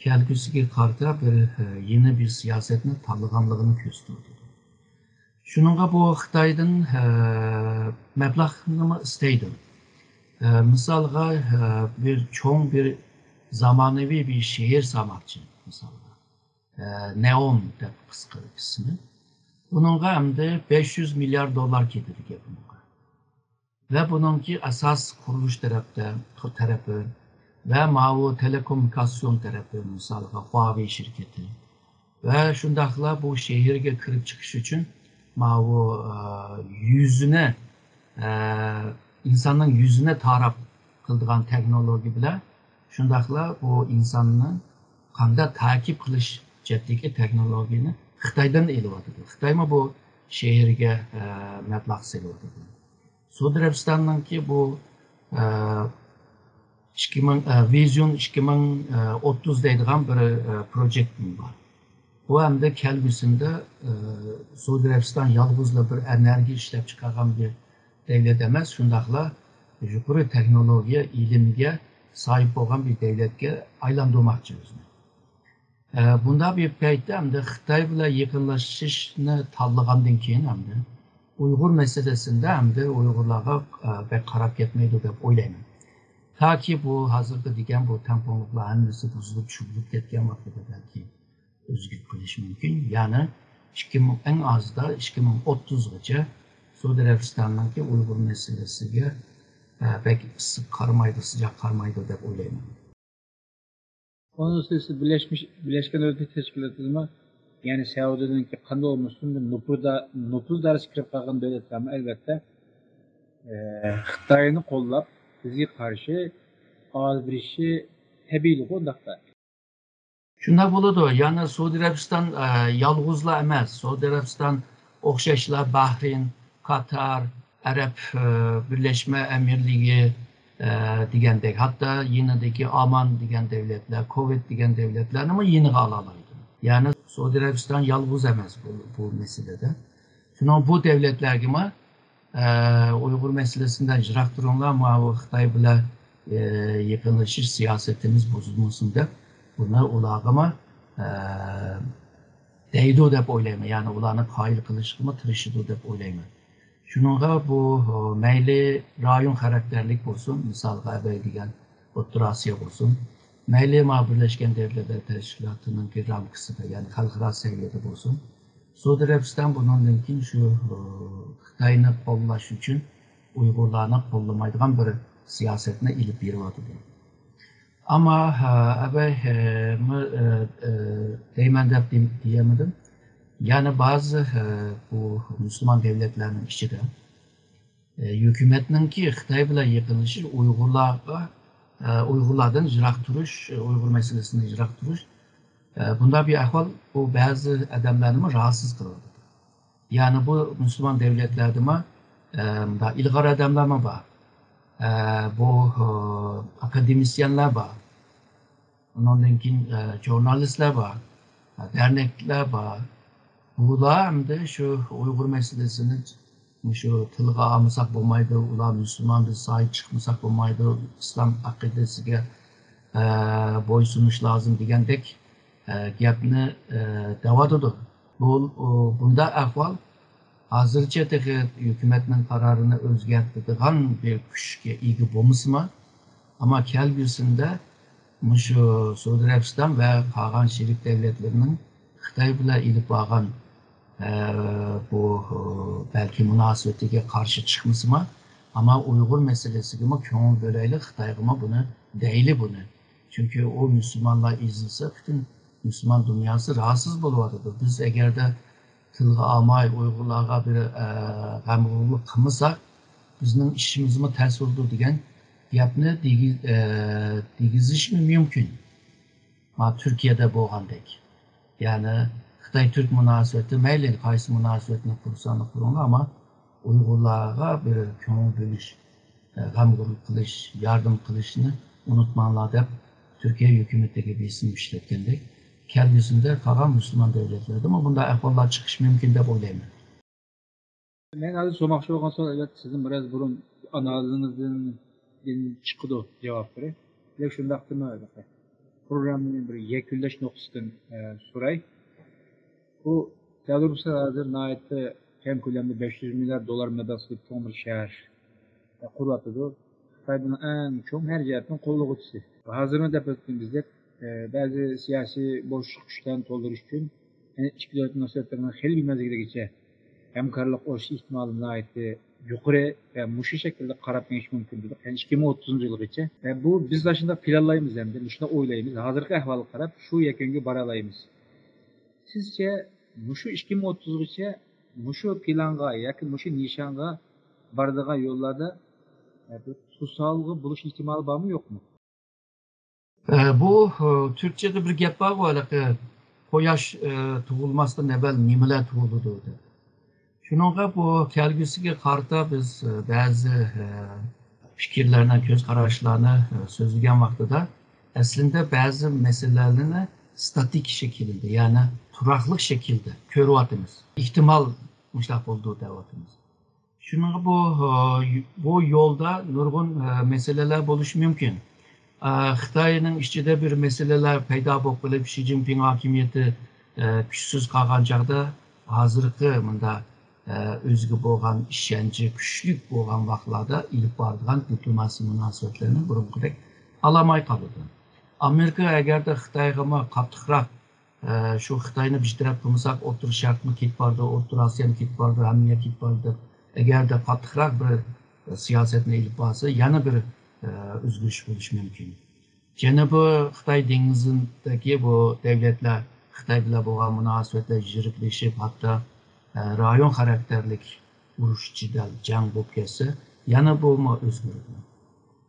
كەلگۈسىگە قارىتا بىر، ئە، يېڭى بىر سىياسەتنى تاللىغانلىقىنى كۆرسىتىۋاتىدۇ. شۇنىڭغا بۇ خىتايدىن، ئە، مەبلەغنىمۇ ئىستەيدۇ. ئە، مىسالغا، ئە، بىر چوڭ بىر زامانىۋى بىر شەھەر سالماقچى، مىسالغا. ئە، نەئوم دەپ قىسقا ئىسمى. بۇنىڭغا ئەمدى بەش يۈز مىليارد دوللار كېتىدىكەن بۇنىڭغا. ۋە بۇنىڭكى ئاساس قۇرۇلۇش تەرەپتە، تەرىپى ۋە ماۋۇ تېلېكوممۇنىكاتسىيون تەرىپى، مىسالغا، خۇاۋېي شىركىتى. ۋە شۇنداقلا بۇ شەھەرگە كىرىپ چىقىش ئۈچۈن ماۋۇ، ئە، يۈزىنى، ئە، ئىنساننىڭ يۈزىنى تاراپ قىلىدىغان تېخنولوگىيە بىلەن، شۇنداقلا بۇ ئىنساننى قانداق تاقىپ قىلىش جەھەتتىكى تېخنولوگىيەنى خىتايدىن ئېلىۋاتىدۇ. خىتايمۇ بۇ شەھەرگە، ئە، مەبلەغ سېلىۋاتىدۇ. سئۇدى ئەرەبىستاننىڭكى بۇ، ئە، ئىككى مىڭ، ئە، ۋىزيون ئىككى مىڭ ئوتتۇز دەيدىغان بىر، ئە، پروجېكتىمۇ بار. بۇ ئەمدى كەلگۈسىندە، ئە، سئۇدى ئەرەبىستان يالغۇزلا بىر ئېنېرگىيە ئىشلەپچىقارغان بىر دەۋلەت ئەمەس، شۇنداقلا يۇقىرى تېخنولوگىيە، ئىلىمگە ساھىب بولغان بىر دەۋلەتكە ئايلاندۇرماقچى ئۆزىنى. ئە، بۇنداق بىر پەيتتە ئەمدى خىتاي بىلەن يېقىنلىشىشنى تاللىغاندىن كېيىن ئەمدى ئۇيغۇر مەسىلىسىندە ئەمدى ئۇيغۇرلارغا، ئە، بەك قاراپ كەتمەيدۇ دەپ ئويلايمەن. تاكى بۇ ھازىرقى دېگەن بۇ تەڭپۇڭلۇقلار ھەممىسى بۇزۇلۇپ، چۈشۈرۈلۈپ كەتكەن ۋاقتىدا بەلكى ئۆزگىرىپ قېلىشى مۇمكىن. يەنى ئىككى مىڭ، ئەڭ ئازدا ئىككى مىڭ ئوتتۇزغىچە سئۇدى ئەرەبىستاننىڭكى ئۇيغۇر مەسىلىسىگە، ئە، بەك ئىسسىق قارىمايدۇ، سىجاق قارىمايدۇ دەپ ئويلايمەن. ئۇنىڭ ئۈستىگە سىز بىرلەشمىش، بىرلەشكەن دۆلەتلەر تەشكىلاتىدىمۇ، يەنى سەئۇدىنىڭكى قانداق بولمىسۇن، نوپۇزدا، نوپۇز دائىرىسىگە كىرىپ قالغان دۆلەتلەرمۇ ئەلۋەتتە، ئە، خىتاينى قوللاپ، بىزگە قارشى ئاۋاز بېرىشى تەبىئىيلىغۇ ئۇنداقتا. شۇنداق بولىدۇ. يەنى سئۇدى ئەرەبىستان، ئە، يالغۇزلا ئەمەس. سئۇدى ئەرەبىستان ئوخشاشلا باھرېين، قاتار، ئەرەب، ئە، بىرلەشمە ئەمىرلىكى، ئە، دېگەندەك، ھەتتا يېنىدىكى ئامان دېگەن دەۋلەتلەر، كۇۋەيت دېگەن دەۋلەتلەرنىمۇ يېنىغا ئالالايدۇ. يەنى سئۇدى ئەرەبىستان يالغۇز ئەمەس بۇ، بۇ مەسىلىدە. شۇنىڭ بۇ دەۋلەتلەرگىمۇ، ئە، ئۇيغۇر مەسىلىسىندە يىراق تۇرۇڭلار، ماۋۇ خىتاي بىلەن، ئە، يېقىنلىشىش سىياسىتىمىز بۇزۇلمىسۇن دەپ، بۇنى ئۇلارغىمۇ، ئە، دەيدۇ دەپ ئويلايمەن. يەنى ئۇلارنى قايىل قىلىشقىمۇ تىرىشىدۇ دەپ ئويلايمەن. شۇنىڭغا بۇ، ئە، مەيلى رايون خاراكتېرلىك بولسۇن، مىسالغا ئەبەي دېگەن ئوتتۇرا ئاسىيا بولسۇن، مەيلى ما بىرلەشكەن دۆلەتلەر تەشكىلاتىنىڭكى رامكىسىدا، يەنى خەلقئارا سەۋىيەدە بولسۇن، سئۇدى ئەرەبىستان بۇنىڭدىن كېيىن شۇ، ئە، خىتاينى قوللاش ئۈچۈن ئۇيغۇرلارنى قوللىمايدىغان بىر سىياسەتنى ئېلىپ بېرىۋاتىدۇ. ئەمما، ئە، ئەبەي، ئە، مۇ-، ئە، ئە، دەيمەن دەپ دېم-، دېيەلمىدىم. يەنى بەزى، ئە، بۇ مۇسۇلمان دۆلەتلەرنىڭ ئىچىدە، ئە، ھۆكۈمەتنىڭكى خىتاي بىلەن يېقىنلىشىش، ئۇيغۇرلارغا، ئە، ئۇيغۇرلاردىن يىراق تۇرۇش، ئۇيغۇر مەسىلىسىدىن يىراق تۇرۇش، ئە، بۇنداق بىر ئەھۋال بۇ بەزى ئادەملەرنىمۇ راھەتسىز قىلىۋاتىدۇ. يەنى بۇ مۇسۇلمان دۆلەتلەردىمۇ، ئە، مۇنداق ئىلغار ئادەملەرمۇ بار. ئە، بۇ، ئە، ئاكادېمىسىيەنلەر بار. ئۇنىڭدىن كېيىن، ئە، ژۇرنالىستلار بار. ئە، دەرنەكلەر بار. بۇلار ئەمدى شۇ ئۇيغۇر مەسىلىسىنى مۇشۇ تىلغا ئالمىساق بولمايدۇ، ئۇلار مۇسۇلمان، بىز ساھىب چىقمىساق بولمايدۇ، ئىسلام ئەقىدىسىگە، ئە، بويسۇنۇش لازىم دېگەندەك، ئە، گەپنى، ئە، دەۋاتىدۇ. بۇ، ئۇ، بۇنداق ئەھۋال ھازىرچە تېخى ھۆكۈمەتنىڭ قارارىنى ئۆزگەرتىدىغان بىر كۈچكە ئىگە بولمىسىمۇ، ئەمما كەلگۈسىدە مۇشۇ سئۇدى ئەرەبىستان ۋە قالغان شېرىك دۆلەتلەرنىڭ خىتاي بىلەن ئېلىپ بارغان، ئە، بۇ، ئە، بەلكى مۇناسىۋىتىگە قارشى چىقمىسىمۇ، ئەمما ئۇيغۇر مەسىلىسىگىمۇ كۆڭۈل بۆلەيلى، خىتايغىمۇ بۇنى دەيلى بۇنى. چۈنكى ئۇ مۇسۇلمانلار ئېزىلسە، پۈتۈن مۇسۇلمان دۇنياسى راھەتسىز بولۇۋاتىدۇ. بىز ئەگەردە تىلغا ئالماي، ئۇيغۇرلارغا بىر، ئە، غەمخورلۇق قىلمىساق، بىزنىڭ ئىشىمىزمۇ تەس بولىدۇ دېگەن گەپنى دېگى-، ئە، دېگۈزۈشمۇ مۇمكىن. ما تۈركىيەدە بولغاندەك. يەنى خىتاي-تۈرك مۇناسىۋىتى، مەيلى قايسى مۇناسىۋەتنى قۇرساڭلار قۇرۇڭلار، ئەمما ئۇيغۇرلارغا بىر كۆڭۈل بۆلۈش، ئە، غەمخورلۇق قىلىش، ياردەم قىلىشنى ئۇنتۇماڭلار دەپ تۈركىيە ھۆكۈمىتىگە بېسىم ئىشلەتكەندەك، كەلگۈسىدە قالغان مۇسۇلمان دۆلەتلەردىمۇ بۇنداق ئەھۋاللار چىقىشى مۇمكىن دەپ ئويلايمەن. مەن ھازىر سورىماقچى بولغان سوئال، ئەلۋەتتە، سىزنىڭ بىرەر بۇرۇن ئانالىزىڭىزدىن چىقىدۇ جاۋابلىرى. لېكىن شۇنداقتىمۇ، پروگراممىنى بىر يەكۈنلەش نۇقتىسىدىن، ئە، سوراي. بۇ دەۋر بولسا ھازىر ناھايىتى كەڭ كۆلەمدە بەش يۈز مىليارد دوللار مەبلەغ سېلىپ چوڭ بىر شەھەر قۇرۇۋاتىدۇ. خىتاينىڭ ئەڭ چوڭ ھەر جەھەتتىن قوللىغۇچىسى. ھازىرمۇ دەپ ئۆتتۈم بىزدەك، ئە، بەزى سىياسىي بوشلۇق كۈچلەرنى تولدۇرۇش ئۈچۈن، يەنى ئىككى دۆلەت مۇناسىۋەتلىرىنىڭ خېلى بىر مەزگىلگىچە ھەمكارلىق ئولىشىش ئېھتىمالى ناھايىتى يۇقىرى ۋە مۇشۇ شەكىلدە قاراپ مېڭىش مۇمكىن دېدۇق. يەنى ئىككى مىڭ ئوتتۇزىنچى يىلغىچە. ۋە بۇ بىز شۇنداق پىلانلايمىز ئەمدى، مۇشۇنداق ئويلايمىز. ھازىرقى ئەھۋالغا قاراپ شۇ يەكۈنگە بارالايمىز. سىزچە مۇشۇ ئىككى مىڭ ئوتتۇزغىچە مۇشۇ پىلانغا ياكى مۇشۇ نىشانغا بارىدىغان يوللاردا، ئە، بىر توسالغۇ بولۇش ئېھتىمالى بارمۇ، يوقمۇ؟ ئە، بۇ، ئە، تۈركچىدە بىر گەپ بارغۇ، ھېلىقى، «قۇياش، ئە، تۇغۇلماستىن ئەۋۋەل نېمىلەر تۇغۇلىدۇ؟» دەپ. شۇنىڭغا بۇ كەلگۈسىگە قارىتا بىز، ئە، بەزى، ئە، پىكىرلەرنى، كۆز قاراشلارنى، ئە، سۆزلىگەن ۋاقتىدا، ئەسلىندە بەزى مەسىلىلەرنى ستاتىك شەكىلدە، يەنى تۇراقلىق شەكىلدە كۆرۈۋاتىمىز. ئېھتىمال مۇشۇنداق بولىدۇ دەۋاتىمىز. شۇنىڭغا بۇ، بۇ يولدا نۇرغۇن مەسىلىلەر بولۇشى مۇمكىن. خىتاينىڭ ئىچىدە بىر مەسىلىلەر پەيدا بولۇپ قېلىپ، شى جىنپىڭ ھاكىمىيىتى كۈچسىز قالغان چاغدا، ھازىرقى مۇنداق ئۆزىگە بولغان ئىشەنچى كۈچلۈك بولغان ۋاقىتلاردا ئېلىپ بارىدىغان دىپلوماسىي مۇناسىۋەتلىرىنى بۇرۇنقىدەك ئالالماي قالىدۇ. ئامېرىكا ئەگەردە خىتايغىمۇ قاتتىقراق، ئە، شۇ خىتاينى بىر تەرەپ قىلمىساق، ئوتتۇرا شەرقمۇ كېتىپ بارىدۇ، ئوتتۇرا ئاسىيامۇ كېتىپ بارىدۇ، ھەممە يەر كېتىپ بارىدۇ دەپ، ئەگەردە قاتتىقراق بىر سىياسەتنى ئېلىپ بارسا، يەنە بىر، ئە، ئۆزگىرىش بولۇشى مۇمكىن. جەنۇبىي خىتاي دېڭىزىدىكى بۇ دۆلەتلەر خىتاي بىلەن بولغان مۇناسىۋەتلەر يىرىكلىشىپ، ھەتتا، ئە، رايون خاراكتېرلىك ئۇرۇش، جېدەل، جەڭ بولۇپ كەتسە، يەنە بۇمۇ ئۆزگىرىدۇ.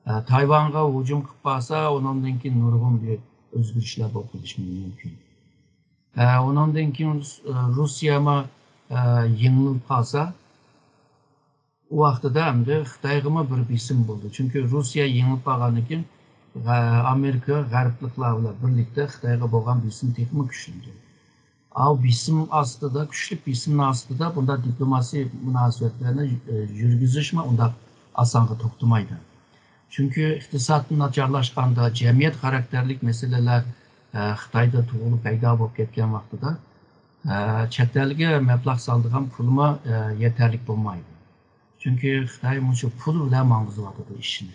ئە، تايۋانغا ھۇجۇم قىلىپ بارسا، ئۇنىڭدىن كېيىن نۇرغۇن بىر ئۆزگىرىشلەر بولۇپ قېلىشى مۇمكىن. ئە، ئۇنىڭدىن كېيىن، ئە، روسىيەمۇ، ئە، يېڭىلىپ قالسا، ئۇ ۋاقتىدا ئەمدى خىتايغىمۇ بىر بېسىم بولىدۇ. چۈنكى روسىيە يېڭىلىپ قالغاندىن كېيىن، ئە، ئامېرىكا غەربلىكلەر بىلەن بىرلىكتە خىتايغا بولغان بېسىم تېخىمۇ كۈچلىنىدۇ. ئاۋۇ بېسىم ئاستىدا، كۈچلۈك بېسىمنىڭ ئاستىدا بۇنداق دىپلوماسىي مۇناسىۋەتلەرنى، ئە، يۈرگۈزۈشمۇ ئۇنداق ئاسانغا توختىمايدۇ. چۈنكى ئىقتىساد ناچارلاشقاندا، جەمئىيەت خاراكتېرلىك مەسىلىلەر، ئە، خىتايدا تۇغۇلۇپ پەيدا بولۇپ كەتكەن ۋاقتىدا، ئە، چەت ئەلگە مەبلەغ سالىدىغان پۇلمۇ، ئە، يېتەرلىك بولمايدۇ. چۈنكى خىتاي مۇشۇ پۇل بىلەن ماڭغۇزۇۋاتىدۇ ئىشىنى.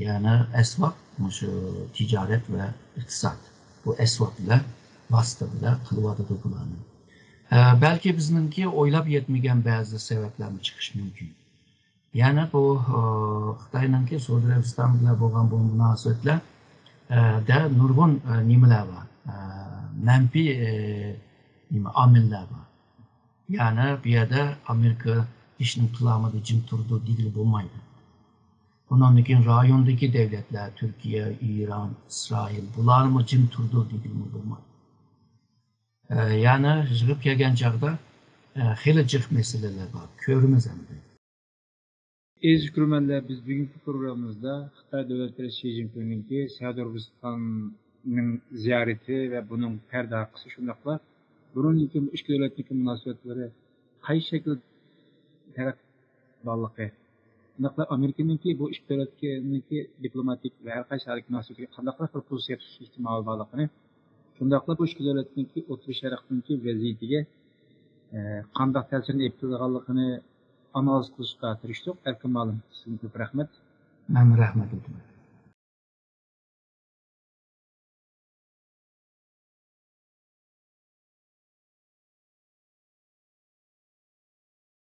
يەنى ئەسۋاب مۇشۇ تىجارەت ۋە ئىقتىساد. بۇ ئەسۋاب بىلەن، ۋاسىتە بىلەن قىلىۋاتىدۇ بۇلارنى. ئە، بەلكى بىزنىڭكى ئويلاپ يەتمىگەن بەزى سەۋەبلەرمۇ چىقىشى مۇمكىن. يەنى بۇ، ئە، خىتاينىڭكى سئۇدى ئەرەبىستان بىلەن بولغان بۇ مۇناسىۋەتلەر، ئە، دە نۇرغۇن، ئە، نېمىلەر بار، ئە، مەنپىي، ئە، نېمە، ئامىللار بار. يەنى بۇ يەردە ئامېرىكا ھېچنېمە قىلالمىدى، جىم تۇرىدۇ دېگىلى بولمايدۇ. ئۇنىڭدىن كېيىن رايوندىكى دۆلەتلەر، تۈركىيە، ئىران، ئىسرائىل، بۇلارمۇ جىم تۇرىدۇ دېگىلىمۇ بولمايدۇ. ئە، يەنى يىغىپ كەلگەن چاغدا، ئە، خېلى جىق مەسىلىلەر بار. كۆرىمىز ئەمدى. ئەزىز كۆرۈرمەنلەر، بىز بۈگۈنكى پروگراممىمىزدا خىتاي دۆلەت رەئىسى شى جىنپىڭنىڭكى سەئۇدى ئەرەبىستاننىڭ زىيارىتى ۋە بۇنىڭ پەردە ئارقىسى، شۇنداقلا بۇرۇندىن كېيىن بۇ ئىككى دۆلەتنىڭكى مۇناسىۋەتلىرى قايسى شەكىلدە تەرەققىي بارلىقى، شۇنداقلا ئامېرىكىنىڭكى بۇ ئىككى دۆلەتنىڭكى دىپلوماتىك ۋە ھەر قايسى ھالقا مۇناسىۋىتىگە قانداقراق بىر پوزىتسىيە تۇتۇش ئېھتىمالى بارلىقىنى، شۇنداقلا بۇ ئىككى دۆلەتنىڭكى ئوتتۇرا شەرقنىڭكى ۋەزىيىتىگە، ئە، قانداق تەسىرنى ئېلىپ كېلىدىغانلىقىنى ئانالىز قىلىشقا تىرىشتۇق. ئەركىن مۇئەللىم، سىزگە كۆپ رەھمەت. مەن رەھمەت ئېيتىمەن.